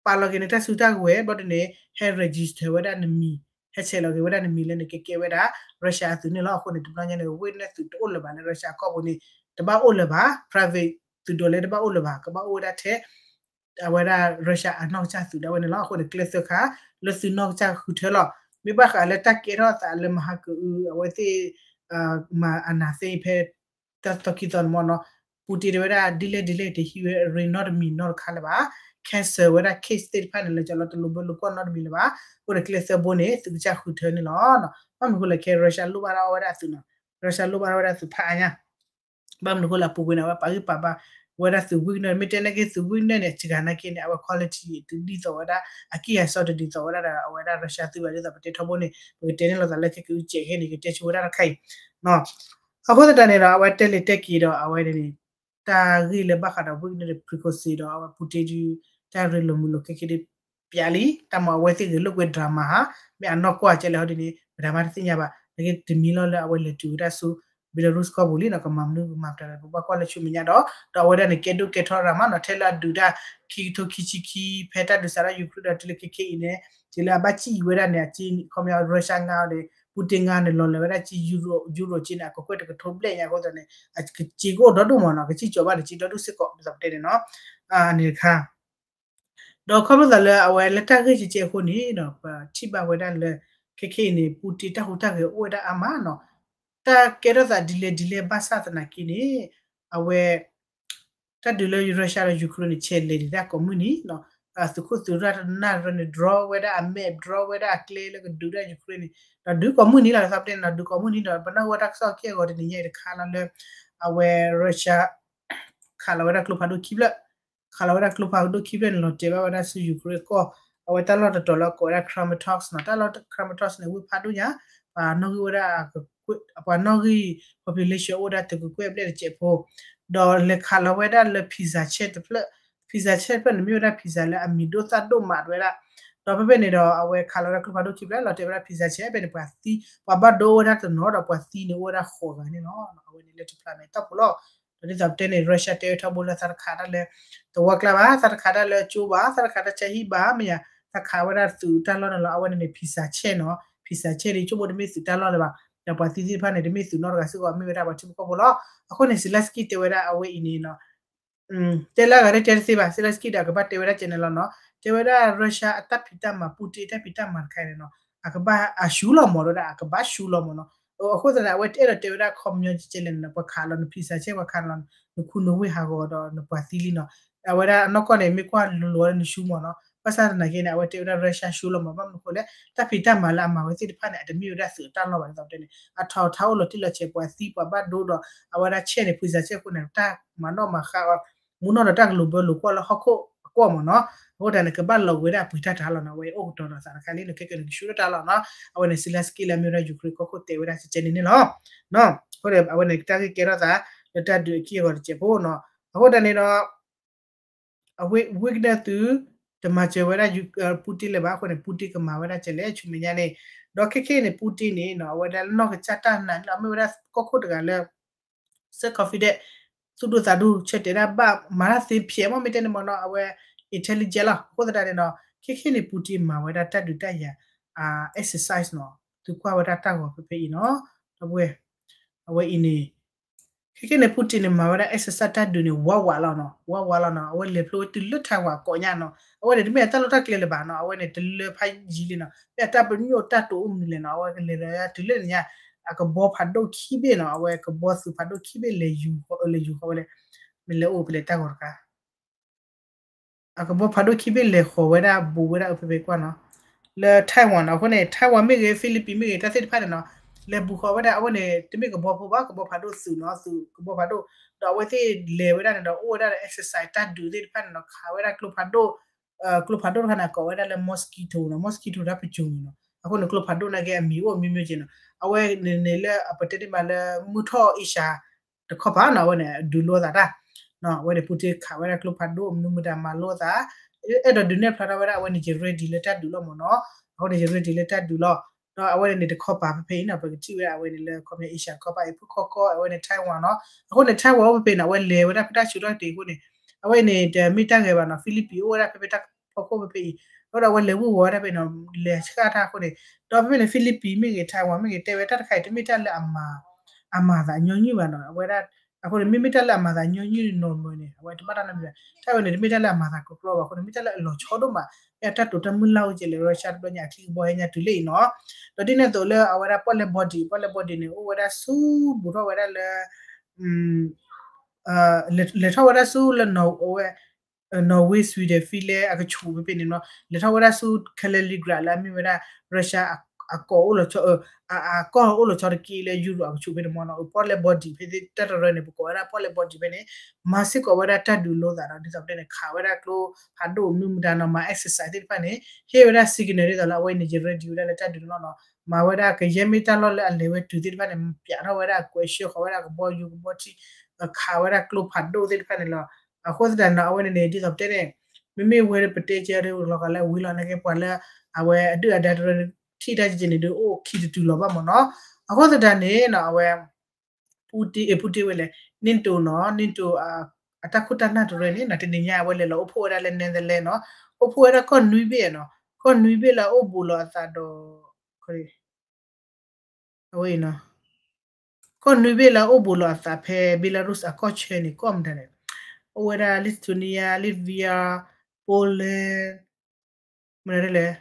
ပာ်လီၤက့ၤနတၢ်စုတၢ်ကဝဲၤ ဘျီဒ်န့ၣ် ဟဲ register ဝဲဒၣ်နမံၤ, ဟဲဆဲးလီၤက့ၤဝဲဒၣ်နမံၤလၢနကကဲဝဲဒၣ် Russia အသုးန့ၣ်လီၤ. အဃိန့ၣ် တဘျီညါန့ၣ် Wagner သုးတအိၣ်လၢၤဘၣ်လၢ Russia ကီၢ်ပူၤန့ၣ် တဘၣ်အိၣ်လၢၤဘၣ်, private သုးဒိးလဲတဘၣ်အိၣ်လၢၤဘၣ်, ကဘၣ်အိၣ်ဝဲဒၣ်ထဲ အဝဲဒၣ် Russia အနီၢ်ကစၢ်သုးဒၣ်ဝဲန့ၣ်လီၤ. အဃိန့ၣ် ကျဲသၢခါ လၢသုးနီၢ်ကစၢ်ဃုထၢလီၤ. မ့ၢ်ဘၣ်ဃးလၢတၢ်ကဲထီၣ်သးလၢမဟါကအု အဝဲသ့ၣ် မၤအနၢ်သ့ဖဲ တၢ်သီခံသီန့ၣ်မ့ၢ်နီၤ, Putin တဲဝဲဒၣ် ဒ်လဲၣ်ဒ်လဲၣ် တဟံးဝဲ ရ့နီတမံၤနီတခါလၢၤဘၣ်, cancel ဝဲဒၣ် case သ့ၣ်တဖၣ်န့ၣ် လၢကၠီလီၤတလိၤဘၢလိၤကွီၢ်နီတမံၤလၢၤဘၣ်. အဃိန့ၣ် ကျဲသၢဘိန့ၣ် သုးကစၢ်ဃုထၢန့ၣ်လီၤ. ဘၣ်မနုၤအဃိလဲၣ် ခဲ Russia လိၣ်ဘၣ်ထီၣ်ဝဲဒၣ်သုးနီၤ, Russia လိၣ်ဘၣ်ထီၣ်ဝဲဒၣ်သုးဖးအါညါ ဘၣ်မနုၤအဃိလဲၣ် အပူၤကွံာ်န့ၣ် အဝဲပာ်ဂံၢ်ပာ်ဘါဝဲဒၣ်သုး Wagner မ့ၢ်တဲနာ်က့သုး Wagner န့ၣ် အစှၤနာ်က့န့ၣ် အဝဲ quality တဒ်သိးဝဲဒၣ် အကံၢ်အစီတဒ်သိးဝဲဒၣ်ဒီး အဝဲဒၣ် Russia သုးဘၣ် ဒ်သိးပတဲထီဘိန့ၣ် ပကတဲန့ၣ်လိာ်သးလၢခဲကအုကဲးခဲန့ၣ် ကတဲဆိဝဲဒၣ်တခါအံၤ အဃိသတးန့ၣ်ဒီး အဝဲတဲလဲၤတဲက့ၤဒီးအဝဲန့ၣ် တၢ်ဂ့ၢ်လၢဘၣ်ဃးဒီး Wagner Prigozhin ဒီးအဝဲ Putin တၢ်ရ့လိာ်မုာ်လိာ်ခဲခဲဒ် ပျးလံ တၢ်မၤအဝဲသ့ၣ်ဂဲၤလိာ်ကွဲ drama ဟါ မ့ၢ်အနီၢ်ကီၢ်ကဲလဲၣ်ဟီဒ်န့ၣ် ပတမၤတသ့ၣ်ညါဘၣ် နာ်က့တမံၤလီၤလၢအဝဲလဲၤတုၤဝဲဒၣ်ဆူ Belarus ကီၢ်ပူၤလံနီၤ ကမၤမနုၤကမၤပတၢ်ဒီး ပဘၣ်ကွၢ်လၢဆူမဲာ်ညါဒီး ဒီးအဝဲဒၣ်န့ၣ် ကဲဒိၣ်ကဲထီ drama နီၤ ထဲလၢအဒုးတၢ် ခံကထိခံဆံခံ ဖဲတၢ်ဒုးစးထီၣ် Ukraine ဒီးတုၤလၢခဲခဲအံၤန့ၣ် တုၤလၢအဘၣ်စံၣ်အံၤဝဲဒၣ်န့ၣ် အက့ ခီပညီ Russia ငါအီၤန့ၣ် Putin ငါန့ၣ် လီၤလၢာ်ဝဲဒၣ်က့ Euro က့န့ၣ် အကကွဲၢ်တကထိဘျဲၣ်ညါအဃိသတးန့ၣ် အက့ကအိၣ်ဒီဒူၣ်မးနီၤ ကစံၣ်ကၠီၤဘၣ်န့ၣ် က့ဒီဒူၣ်စ့ၢ်ကီး ဒ်သိးပတဲန့ၣ်နီၤ န့ၣ်တခါ ဒီးခီဖျိသးလၢအဝဲလၢတၢ်ဂ့ၢ်ကဲကဲအဃိန့ၣ်ဒီး ပထံၣ်ဘၣ်ဝဲဒၣ်လၢ ခဲခဲအံၤန့ၣ် Putin တၢ်ဟူးတၢ်ဂဲၤအိၣ်ဝဲဒၣ်အါမးနီၤ တၢ်ကဲထီၣ်သးဒ်လဲၣ်ဒ်လဲၣ်ဘၣ်ဆၣ်သနာ်က့န့ၣ် အဝဲ တၢ်ဒုးလၢ Russia ဒီး Ukraine န့ၣ် ဆဲးလဲၤဒံးတၢ်ကိးမုၢ်နံၤနီၤ သုးခိၣ်သုးရၢ်တနၢ်ရၢန့ၣ် draw ဝဲဒၣ်အ map draw ဝဲဒၣ်အကျဲလၢကဒုးတၢ် Ukraine န့ၣ် ဒီးဒုးကိးမုၢ်နံၤလီၤ ဒ်သိးပတဲန့ၣ်ဒီး ဒုးကိးမုၢ်နံၤဒီး ပနၢ်ဟူဝဲတၢ်ကစီၣ်ခံအဂီၤတနံၤညါအံၤတခါလီၤလၢ အဝဲ Russia ခးလီၤဝဲဒၣ်ကျိဖးဒိၣ်ခံဖျၢၣ် ခးလီၤဝဲဒၣ်ကျိဖးဒိၣ်ခံဖျၢၣ်န့ၣ် လီၤတဲာ်ဘၣ်ဝဲဒၣ်ဆူ Ukraine ကီၢ် အဝဲတၢ်လီၢ်တတီၤလၢကိးဝဲဒၣ် Kramatorsk နီၤ တၢ်လီၢ် Kramatorsk န့ၣ် ဝ့ၢ်ဖးဒိၣ်ညါ ပှၤနီၣ်ဂံၢ်အိၣ်ဝဲဒၣ် ပှၤနီၣ်ဂံၢ် population အိၣ်ဝဲဒၣ်သုးကကွဲၢ်ဘျဲၣ်တစဲးဖိ ဒီးလဲၤခးလီၤဝဲဒၣ်လၢ pizza ဆဲးတဖျၢၣ် pizza ဆဲးတဖျၢၣ်န့ၣ် မ့ၢ်ဝဲဒၣ် pizza လၢအမံၤဒိၣ်သၣ်ဒိၣ်မးတဝဲဒၣ် ဒီးဖဲဖဲန့ၣ်ဒီး အဝဲခးလီၤဝဲဒၣ်ကျိဖးဒိၣ်ခံဖျၢၣ် လီၤတဲာ်ဝဲဒၣ် pizza ဆဲး ဖဲန့ၣ် ပှၤသံ ပှၤဘၣ်ဒိအိၣ်ဝဲဒၣ်တနီၤဒီးပှၤသံန့ၣ်အိၣ်ဝဲဒၣ်ဃိးဂၤန့ၣ်လီၤ အဝဲန့ၣ်လၢတဖျါမဲာ်တီၢ်ပူၤလီၤ ဒီးဒ်သိးပတဲန့ၣ် Russia တဲဝဲထီဘိလၢသးတခးတၢ်လၢ သဝီကျါဘၣ် သးတခးတၢ်လၢကၠိဘၣ် သးတခးတၢ်ဆါဟံၣ်ဘၣ် မ့ၢ်ယါ သးခးဝဲဒၣ်သုးတၢ်လီၢ်န့ၣ်လီၤ အဝဲန့ၣ်န့ၣ် pizza ဆဲးနီၤ pizza ဆဲးန့ၣ် ဆိကမိၣ်တမ့ၢ်သုးတၢ်လီၢ်လၢၤဘၣ် ဒီးပှၤသံသ့ၣ်တဖၣ်န့ၣ် တမ့ၢ်သုးနီတဂၤစ့ၢ်ကီး မ့ၢ်ဝဲဒၣ်ပှၤထံဖိကီၢ်ဖိလီၤ အဃိန့ၣ် Zelensky တဲဝဲဒၣ်အဝဲအံၤန့ၣ်နီၤ တဲလၢအဂၤတတဲတသ့ဘၣ် Zelensky ဒီးအကဘၣ်တဲဝဲဒၣ်ကဲန့ၣ်လီၤနီၤ တဲဝဲဒၣ် Russia အတၢ်ဖံးတၢ်မၤ Putin အတၢ်ဖံးတၢ်မၤတခါအံၤန့ၣ်နီၤ အကဘၣ်အရှူလီၤမး တဲဝဲဒၣ် အကဘၣ်ရှူလီၤမးနီၤ အဃိသတးန့ၣ် အဝဲတအဲၣ်ဒိးတဲဝဲဒၣ်ခီပညီကဲလဲၣ်န့ၣ်နီၤ ပှၤခးလီၤန pizza ဆဲး ပှၤခးလီၤနခူနဝ့ၢ်ဟးဂီၤဒီးနပှၤသံလံနီၤ အဝဲဒၣ်အနီၢ်ကီၢ်န့ၣ် မ့ၢ်ကွၢ်လိၤလိၤဝဲဒၣ်နရှူမးနီၤ ဘၣ်ဆၣ်သနာ်က့န့ၣ် အဝဲတဲဝဲဒၣ် Russia ရှူလီၤမး ဘၣ်မနုၤအဃိလဲၣ် တၢ်ဖံးတၢ်မၤလၢအမၤဝဲသ့ၣ်တဖၣ်န့ၣ် အတမ့ၢ်ဝဲဒၣ်သုးအတၢ်လီၢ်ဘၣ် ဒ်သိးပတဲန့ၣ် အထီးထါအိၣ်လီၤတံၢ်လီၤဆဲး ပှၤသံပှၤဘၣ်ဒိဒီး အဝဲဒၣ်ဆဲးန့ၣ် pizza ဆဲးအဃိန့ၣ် တၢ်မၤနီၣ်မၤဃါအီၤ မူနီၢ်ဒီးတၢ်ကလိၤဘၢလိၤကွီၢ်လၢဟီၣ်ခိၣ် ကီၢ်မ့ၢ်နီၤ. အဃိသတးန့ၣ် ကဘၣ်လီၤဝဲဒၣ်အပှ့ၤတၢ်တၢ်လီၤနီၤ. အဝဲအိၣ်ကတီၤဒီးသးတခါလံနီၤ ခဲကနံၣ်န့ၣ် ကဆူၣ်တၢ်တၢ်လီၤနီၤ. အဝဲန့ၣ် Zelensky လၢအမ့ၢ်ဝဲဒၣ် Ukraine ကီၢ်ခိၣ်တဲဝဲဒၣ်ကဲန့ၣ်န့ၣ်လီၤ. အဃိန့ၣ်အဝဲန့ၣ်တၢ်ဂ့ၢ်ကဲထီၣ်သး လၢတၢ်ဒုးအက့ၢ်အဂီၤတစဲးဖိနီၤ. အဃိသတးန့ၣ်ဒီး အဝဲ Wagner သုတမၤစၢၤဝဲဒၣ် Putin လၢၤဘၣ်. အဃိန့ၣ် Putin ကမၤဝဲဒၣ်ကဲလဲၣ်ဆူမဲာ်ညါန့ၣ်. ဒီးခဲခဲအံၤန့ၣ် Putin န့ၣ်နီၤ အဝဲဒၣ်လၢနီၢ်ကစၢ်တၢ်နာ်န့ၣ်လီၤ. အမ့ၢ်ဝဲဒၣ်ကီၢ်ခိၣ်တဂၤလၢ self confident သူၣ်ဒိၣ်သးဒိၣ် ဆၢတဲာ်ဒၣ်ဘၣ်မၤတၢ်သ့ဖျဲးမ့ၢ်မ့ၢ်တဲန့ၣ်မ့ၢ်နီၤ အဝဲ intelligent လီၤ. အဃိသတးန့ၣ်ဒီး ခဲခဲအံၤန့ၣ် Putin မၤဝဲဒၣ်တၢ်ဒုးတၢ်ယၤ exercise နီၤ သုကွၢ်ဝဲဒၣ်တၢ်ဂီၤဖဲဖဲအံၤနီၤ. ဒီပုၢ်ဝဲၢ် အဝဲအံၤန့ၣ် ခဲခဲန့ၣ် Putin န့ၣ် မၤဝဲဒၣ် exercise တၢ်ဒုးန့ၣ် ဝးဝးလီၤနီၤ ဝးဝးလီၤနီၤ. အဝဲလဲၤဖျိဝဲတုၤလၢ Taiwan ကိးညါနီၤ. အဝဲန့ၣ် တမ့ၢ်အတၢ်လီၢ်တၢ်ကျဲလၢၤဘၣ်နီၤ အဝဲန့ၣ် တလၢဖးယံၤလံနီၤ မ့ၢ်အတၢ်ပညိၣ်တၢ်တိာ်အိၣ်မနုၤလဲၣ်နီၤ အဝဲကလဲၤဒီးတုၤလၢညါ အကဘီဖးဒိၣ်ခံဘ့ၣ်နီၤ အဝဲကဘီသုးဖးဒိၣ်ခံဘ့ၣ်လဲၤယူၤဃီ လဲၤယူၤဃီဝဲလဲၣ် မ့ၢ်လဲၤအိၣ်ဖဲလဲၣ်တၢ်ဂီၤတခါ အကဘီဖးဒိၣ်ခံဘ့ၣ်လဲၤဃီၤဝဲဒၣ်ဘူးဝဲဒၣ်အဖဲဖဲကွၢ်နီၤ လၢ Taiwan နီၤ. အဃိန့ၣ် Taiwan မ့ၢ်ဂ့ၤ Philippines မ့ၢ်ဂ့ၤ တၢ်သ့ၣ်တဖၣ်န့ၣ်နီၤ လဲၤဘူးဃီၤဝဲဒၣ် အဝဲန့ၣ် တမ့ၢ်ကဘီဖိဘၣ် ကဘီဖးဒိၣ်သုးနီၤ သုးကဘီဖးဒိၣ် ဒီးအဝဲသ့ၣ်လဲၤဝဲဒၣ်န့ၣ်ဒီး အိၣ်ဝဲဒၣ်လၢ exercise တၢ်ဒုးသ့ၣ်တဖၣ်န့ၣ်နီၤ ခးဝဲဒၣ်ကျိဖးဒိၣ် ကျိဖးဒိၣ်တခါန့ၣ် ကိးဝဲဒၣ်လၢ mosquito နီၤ mosquito တၢ်ပစိၤန့ၣ်နီၤ. အဃိန့ၣ် ကျိဖးဒိၣ်နာ်က့အမံၤအိၣ်မံၤမံၤက့ၤနီၤ အဝဲန့ၣ်န့ၣ်လၢအပတဲန့ၢ်မးလၢမုၢ်ထီၣ် Asia တခီပၤနီၤ အဝဲန့ၣ် ဒုးလိသးတၢ် အဝဲန့ၣ် Putin ခးဝဲဒၣ်ကျိဖးဒိၣ်မနုၤမတၤမၤလိသး အဲၣ်ဒိးဒုးနဲၣ်ဖျါထီၣ်ဝဲဒၣ် အဝဲန့ၣ် ယ ready လၢတၢ်ဒုးလီၤမ့ၢ်နီၤ. အဃိန့ၣ် ယ ready လၢတၢ်ဒုးလီၤ. ဒီးအဝဲန့ၣ်န့ၣ်တခီပၤဖဲဖဲအံၤနီၤ ပကထံၣ်ဝဲဒၣ်အဝဲန့ၣ်လၢခီပညီ Asia ခီပၤအံၤ ဖုခီကီ အဝဲန့ၣ် Taiwan နီၤ. အဃိန့ၣ် Taiwan အိၣ်ဖဲဖဲန့ၣ် အဝဲလဲၤဝဲဒၣ်ဖဲတၢ်ဆူးထီၣ်ကတ့ၤအဃိန့ၣ် အဝဲန့ၣ်တမ့ၢ်တၢ်ဂဲၤဘၣ်နီၤ Philippines အိၣ်ဝဲဒၣ်ဖဲဖဲတၢ်ဖီခိၣ်ဖဲဖဲအံၤ အဃိဒီးအဝဲလဲၤဝံၢ်ဝီၤဝဲဒၣ်ဖဲနီၤ လဲၤဆှၣ်တၢ်အဃိန့ၣ် ဒီးဖဲဖဲန့ၣ် Philippines မ့ၢ်ဂ့ၤ Taiwan မ့ၢ်ဂ့ၤ တဲဝဲတၢ်တခါအံၤ တမ့ၢ်တၢ်လၢအမၤ အမၤသးညီနုၢ်ဘၣ်နီၤ အဝဲဒၣ် အဃိန့ၣ် မ့မ့ၢ်တၢ်လၢအမၤသးညီနုၢ်နီၤမၢ်န့ၣ် အဝဲတဘၣ်တၢ်နီတမံၤဘၣ် တၢ်ဝဲန့ၣ် တမ့ၢ်တၢ်လၢအမၤသးကကျီဘၣ်အဃိန့ၣ် မ့ၢ်တၢ်လၢအလီၤဆီဒိၣ်မး မ့ၢ်အတၢ်တိာ်တၢ်မုၢ်လၢ်အိၣ်ကဲလဲၣ် Russia တဘျီညါအချံကဘီဟဲညါတုၤလၢအံၤနီၤ ဒီးဒ်န့ၣ်အသိးလၢအဝဲဒၣ်ပီၣ်လဲၣ် body ပီၣ်လဲၣ် body န့ၣ် အိၣ်ဝဲဒၣ်ဆူ ဘူးထီၣ်ဝဲဒၣ်လၢ လဲၤထီၣ်ဝဲဒၣ်ဆူလၢ Norway Sweden Finland အကဆူးဖဲဖဲန့ၣ်နီၤ လဲၤထီၣ်ဝဲဒၣ်ဆူ Kaliningrad လၢအမ့ၢ်ဝဲဒၣ် Russia အကီၢ်အိၣ်လီၤဆီ အကီၢ်အိၣ်လီၤဆီတက့ၢ်လၢ Europe အကဆူးဖဲန့ၣ်မ့ၢ်နီၤ ပီၣ်လဲၣ် body ဖဲတၢ်တရၢန့ၣ် ပကိးဝဲဒၣ်ပီၣ်လဲၣ် body ဖဲန့ၣ် မၤစ့ၢ်ကီးဝဲဒၣ်တၢ်ဒုးလိသးဒီး ဒ်သိးပတဲန့ၣ် ခးဝဲဒၣ်ကျိဖးဒိၣ်မနုၤမတၤနီၤ မၤ exercise သ့ၣ်တဖၣ်န့ၣ် ဟ့ၣ်ဝဲဒၣ် signal ဒ်သိးလၢအဝဲအံၤန့ၣ် ယ ready ဝဲဒၣ်လၢတၢ်ဒုးန့ၣ်လီၤနီၤ မၤဝဲဒၣ်ကယဲၢ်မ့ၢ်တၢ်လီၢ်လၢအလဲၤဝဲတုၤသ့ၣ်တဖၣ်န့ၣ် ပျးထီၣ်ဝဲဒၣ်ကဘီယူၤကဘီထံ ခးဝဲဒၣ်ကျိဖးဒိၣ်သ့ၣ်တဖၣ်န့ၣ်လီၤ. အဃိသတးန့ၣ် အဝဲန့ၣ်န့ၣ် ဒ်သိးပတဲန့ၣ် မ့မ့ၢ်ဝဲပတဲကဲလီၤကးလၢဝံၤလီၤနာ်က့ ပှၤလၢအဝဲအဒုၣ်အဒါတရၢ ထံၣ်တၢ်ကဲန့ၣ်ဒုးအိၣ်ခံတတုၤလီၤဘၣ်မ့ၢ်နီၤ. အဃိသတးန့ၣ်နီၤ အဝဲ Putin အ Putin ဝဲလဲၣ် NATO နီၤ NATO အတၢ်ခိၣ်တၢ်နၢ်တရၢန့ၣ်နီၤ တနံၤညါအဝဲလဲၤလီၤအိၣ်ဖှိၣ်ဝဲဒၣ်လၢ Netherlands နီၤ အိၣ်ဖှိၣ်ဝဲဒၣ်ကီၢ်နွံဘ့ၣ်နီၤ ကီၢ်နွံဘ့ၣ်လၢအအိၣ်ဘူးလီၤအသးဒီး အဝဲအံၤနီၤ ကီၢ်နွံဘ့ၣ်လၢအအိၣ်ဘူးလီၤအသးဖဲ Belarus အကီၢ်ဆၢန့ၣ် ကီၢ်မတၤလဲၣ် အိၣ်ဝဲဒၣ် Lithuania, Latvia, Poland မတၤလဲၣ်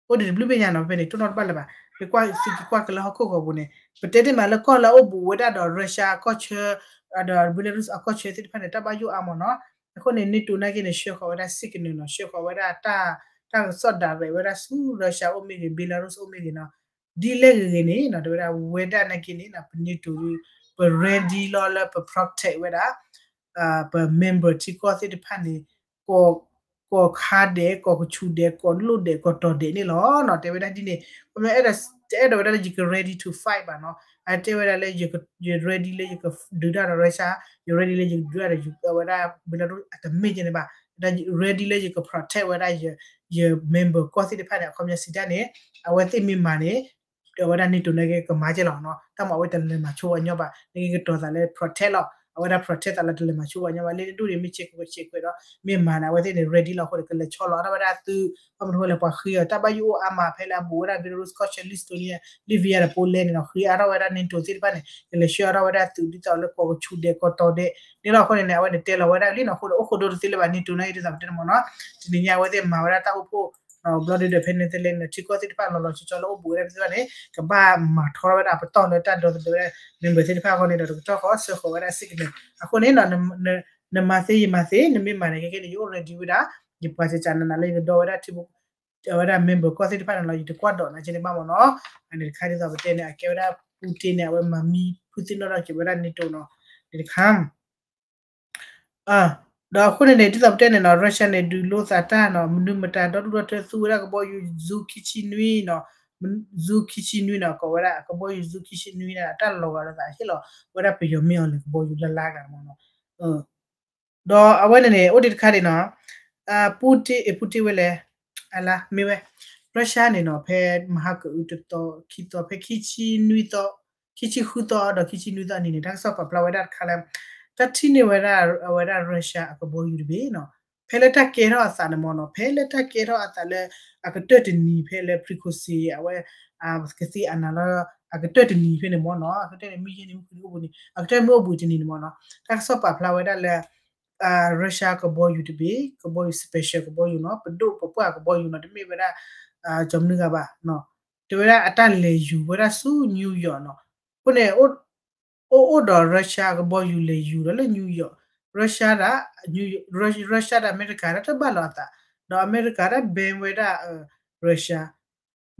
အိၣ်ဒံးတဘျုးဘ့ၣ်ညါနီၤ ဖဲန့ၣ် တိၢ်နီၣ်တဘၣ်လၢၤဘၣ် ပကွၢ်သုက့ၤကွၢ်က့ၤလၢဟီၣ်ခိၣ်ဂီၤပူၤန့ၣ် ပတဲတ့ၢ်မးလၢကီၢ်လၢအအိၣ်ဘူးဝဲဒၣ်ဒီး Russia အကီၢ်ဆၢ ဒီး Belarus အကီၢ်ဆၢသ့ၣ်တဖၣ်န့ၣ် တၢ်ဘၣ်ယိၣ်အါမ့ၢ်နီၤ. အဃိန့ၣ် NATO နာ်က့န့ၣ် ဆှၢဃီၤဝဲဒၣ် signal နီၤ ဆှၢဃီၤဝဲဒၣ်တၢ် တၢ်ကစီၣ် direct ဝဲဒၣ်ဆူ Russia အိၣ်မ့ၢ်ဂ့ၤ Belarus အိၣ်မ့ၢ်ဂ့ၤနီၤ ဒ်လဲၣ်ဂ့ၤဂ့ၤန့ၣ်နီၤ တဲဝဲဒၣ်ဝဲဒၣ်နာ်က့န့ၣ်နီၤ ပ NATO ပ ready လီၤလၢပ protect ဝဲဒၣ် ပ member ထံကီၢ်သ့ၣ်တဖၣ်န့ၣ် ကီၢ်ခါဒဲး ကီၢ်ကဆူးဒဲး ကီၢ်လိၣ်ဒဲး ကီၢ်တီၤဒဲးန့ၣ်လီၤနီၤ တဲဝဲဒၣ်ဒ်န့ၣ် ခီမ့ၢ် တအဲၣ်ဒိးဝဲဒၣ်လၢယက ready to fight ဘၣ်နီၤ အတဲဝဲဒၣ်လၢ ယ ready လၢယကဒုးတၢ်ဒီး Russia ယ ready လၢယကဒုးတၢ်ဒီး အဝဲဒၣ် Belarus အတမ့ၢ်ကဲန့ၣ်ဘၣ် ready လၢယက protect ဝဲဒၣ် ယ member ကီၢ်သ့ၣ်တဖၣ်န့ၣ် အခီပညီစံးတၢ်န့ၣ် အဝဲသ့ၣ်မ့ၢ်မၤန့ၣ် အဝဲဒၣ် NATO နာ်က့ကမၤကဲလီၤနီၤ တၢ်မၤအဝဲတလဲၤမၤဆိဝဲညီဘၣ် နာ်က့ကတီၤသးလၢ protect လီၤ အဝဲဒၣ် protect သးလၢတလဲၤမၤဆိဝဲညီဘၣ် လၢနဒူၣ်န့ၣ် မ့ၢ်ဆဲးကွဲးဆဲးကွဲးဒီး မ့ၢ်မၤန့ၣ် အဝဲသ့ၣ်န့ၣ် ready လီၤအဃိန့ၣ် ကလဲၤဆီလီၤအါထီၣ်ဝဲဒၣ်သုး ဘၣ်မနုၤဃိလဲၣ် ပှၤဃ့အီၤ တၢ်ဘၣ်ယိၣ်အိၣ်အါမး ဖဲလၢအဘူးဝဲဒၣ် Belarus ကီၢ်ဆၢ Lithuania Latvia ဒီး Poland န့ၣ်နီၤ ဃ့အါထီၣ်ဝဲဒၣ် NATO သ့ၣ်တဖၣ်န့ၣ် ကလဲၤဆှၢအါထီၣ်ဝဲဒၣ်သုးဒ်သိးလၢကီၢ်ကဆူးဒဲးကီၢ်တီၤဒဲးန့ၣ်လီၤ အဃိန့ၣ်န့ၣ် အဝဲန့ၣ်တဲလီၤဝဲဒၣ်လံနီၤ အဃိန့ၣ် အိၣ်ဃိဒိတသ့လၢၤဘၣ် NATO နာ်က့ဒ်သိးပတဲန့ၣ်မ့ၢ်နီၤ တနံၤညါအဝဲသ့ၣ်မၤဝဲဒၣ်တၢ်အိၣ်ဖှိၣ် ဘျီဒုဒီးဖဲ Netherlands န့ၣ် ထံကီၢ်သ့ၣ်တဖၣ်လီၤလီၤဆီဆီလၢအိၣ်ဘူးဝဲဒၣ်သ့ၣ်တဖၣ်န့ၣ် ကဘၣ်မၤထီဝဲဒၣ်ပတီၢ်လၢတၢ်ဒီသဒၢဝဲဒၣ် member သ့ၣ်တဖၣ်အဂီၢ်န့ၣ်ဒီး တကတီၢ်ဃီဆှၢဃီၤဝဲဒၣ် signal အဃိန့ၣ် နမၤသ့ယမၤသ့ နမ့ၢ်မၤန့ၣ် ခဲကဲန့ၣ် ယအိၣ် ready ဝဲဒၣ် ယပှၤစကနနၤလၢယကဒီဝဲဒၣ်ထံဖိ အဝဲဒၣ် member ကီၢ်သ့ၣ်တဖၣ်န့ၣ်လီၤ ယတကွၢ်ဒိးနၤကဲန့ၣ်ဘၣ်မ့ၢ်နီၤ အန့ၣ်တခါဒ်သိးပတဲန့ၣ် အကဲဝဲဒၣ် Putin န့ၣ် အဝဲမၤမံဖုသ့ၣ်နီၣ်ထီၣ်က့ၤဝဲဒၣ် NATO နီၤ န့ၣ်တခါ အ ဒီးအဃိန့ၣ်န့ၣ် ဒ်သိးပတဲန့ၣ်နီၤ Russia န့ၣ် ဒုးလိသးတၢ်နီၤ မနုၤမတၤဒီဒူၣ်ဒီထၢသူဝဲဒၣ်ကဘီယူၤ Zu ခံဆံနွံနီၤ, Zu ခံဆံနွံနီၤ ကိးဝဲဒၣ် ကဘီယူၤ Zu ခံဆံနွံန့ၣ် အတၢ်လီၤဂာ်ဒီးသးဟ့ၣ်လီၤဝဲဒၣ်ပယီၤမ့ၢ်အီၤလဲၤကဘီယူၤလၢ်လၢ်ဂၤမ့ၢ်နီၤ. ဒီးအဝဲန့ၣ်န့ၣ် အိၣ်ဒံးတခါဒံးနီၤ Putin အ Putin ဝဲလဲၣ် အလါ မ့ၢ်ဝဲ Russia န့ၣ်နီၤ ဖဲမဟါကအုတသီ ခံသီ ဖဲခံဆံနွံသီ ခံဆံဃုသီဒီးခံဆံနွံသီအနံၤန့ၣ် တၢ်ကစီၣ်ပာ်ဖျါဝဲဒၣ်တခါလၢ တၢ်ထံၣ်န့ၢ်ဝဲဒၣ် အဝဲဒၣ် Russia အကဘီယူၤတဘ့ၣ်နီၤ ဖဲလၢတၢ်ကဲထီၣ်အသးန့ၣ်မ့ၢ်နီၤ ဖဲလၢတၢ်ကဲထီၣ်အသးလၢ အကတၢၢ်တနံၤဖဲလၢ Prigozhin အဝဲ ကသံအနၤလၢ အကတၢၢ်တနံၤဖဲန့ၣ်မ့ၢ်နီၤ အကတၢၢ်တနံၤ မုၢ်ယဲၢ်နံၤ မုၢ်ဃုနံၤ အိၣ်ဘူးန့ၣ် အကတၢၢ်မ့ၢ်အိၣ်ဘူးတနံၤန့ၣ်မ့ၢ်နီၤ တၢ်ကစီၣ်ပာ်ဖျါဝဲဒၣ်လၢ Russia ကဘီယူၤတဘ့ၣ် ကဘီယူၤ special ကဘီယူၤနီၤ ပဒိၣ်ပပှၢ်ကဘီယူၤနီၤ တမ့ၢ်ဝဲဒၣ် ကီမနုၤဂၤဘၣ် တဲဝဲဒၣ်အတၢ်လဲၤယူၤဝဲဒၣ်ဆူ New York နီၤ အဃိန့ၣ် အိၣ်အိၣ်ဒီး Russia ကဘီယူၤလဲၤယူၤဒီးလၢ New York, Russia ဒၣ် Russia ဒၣ်အမဲရကၤဒၣ်တဘၣ်လီၤအသး, ဒီးအမဲရကၤဒၣ် ban ဝဲဒၣ် Russia,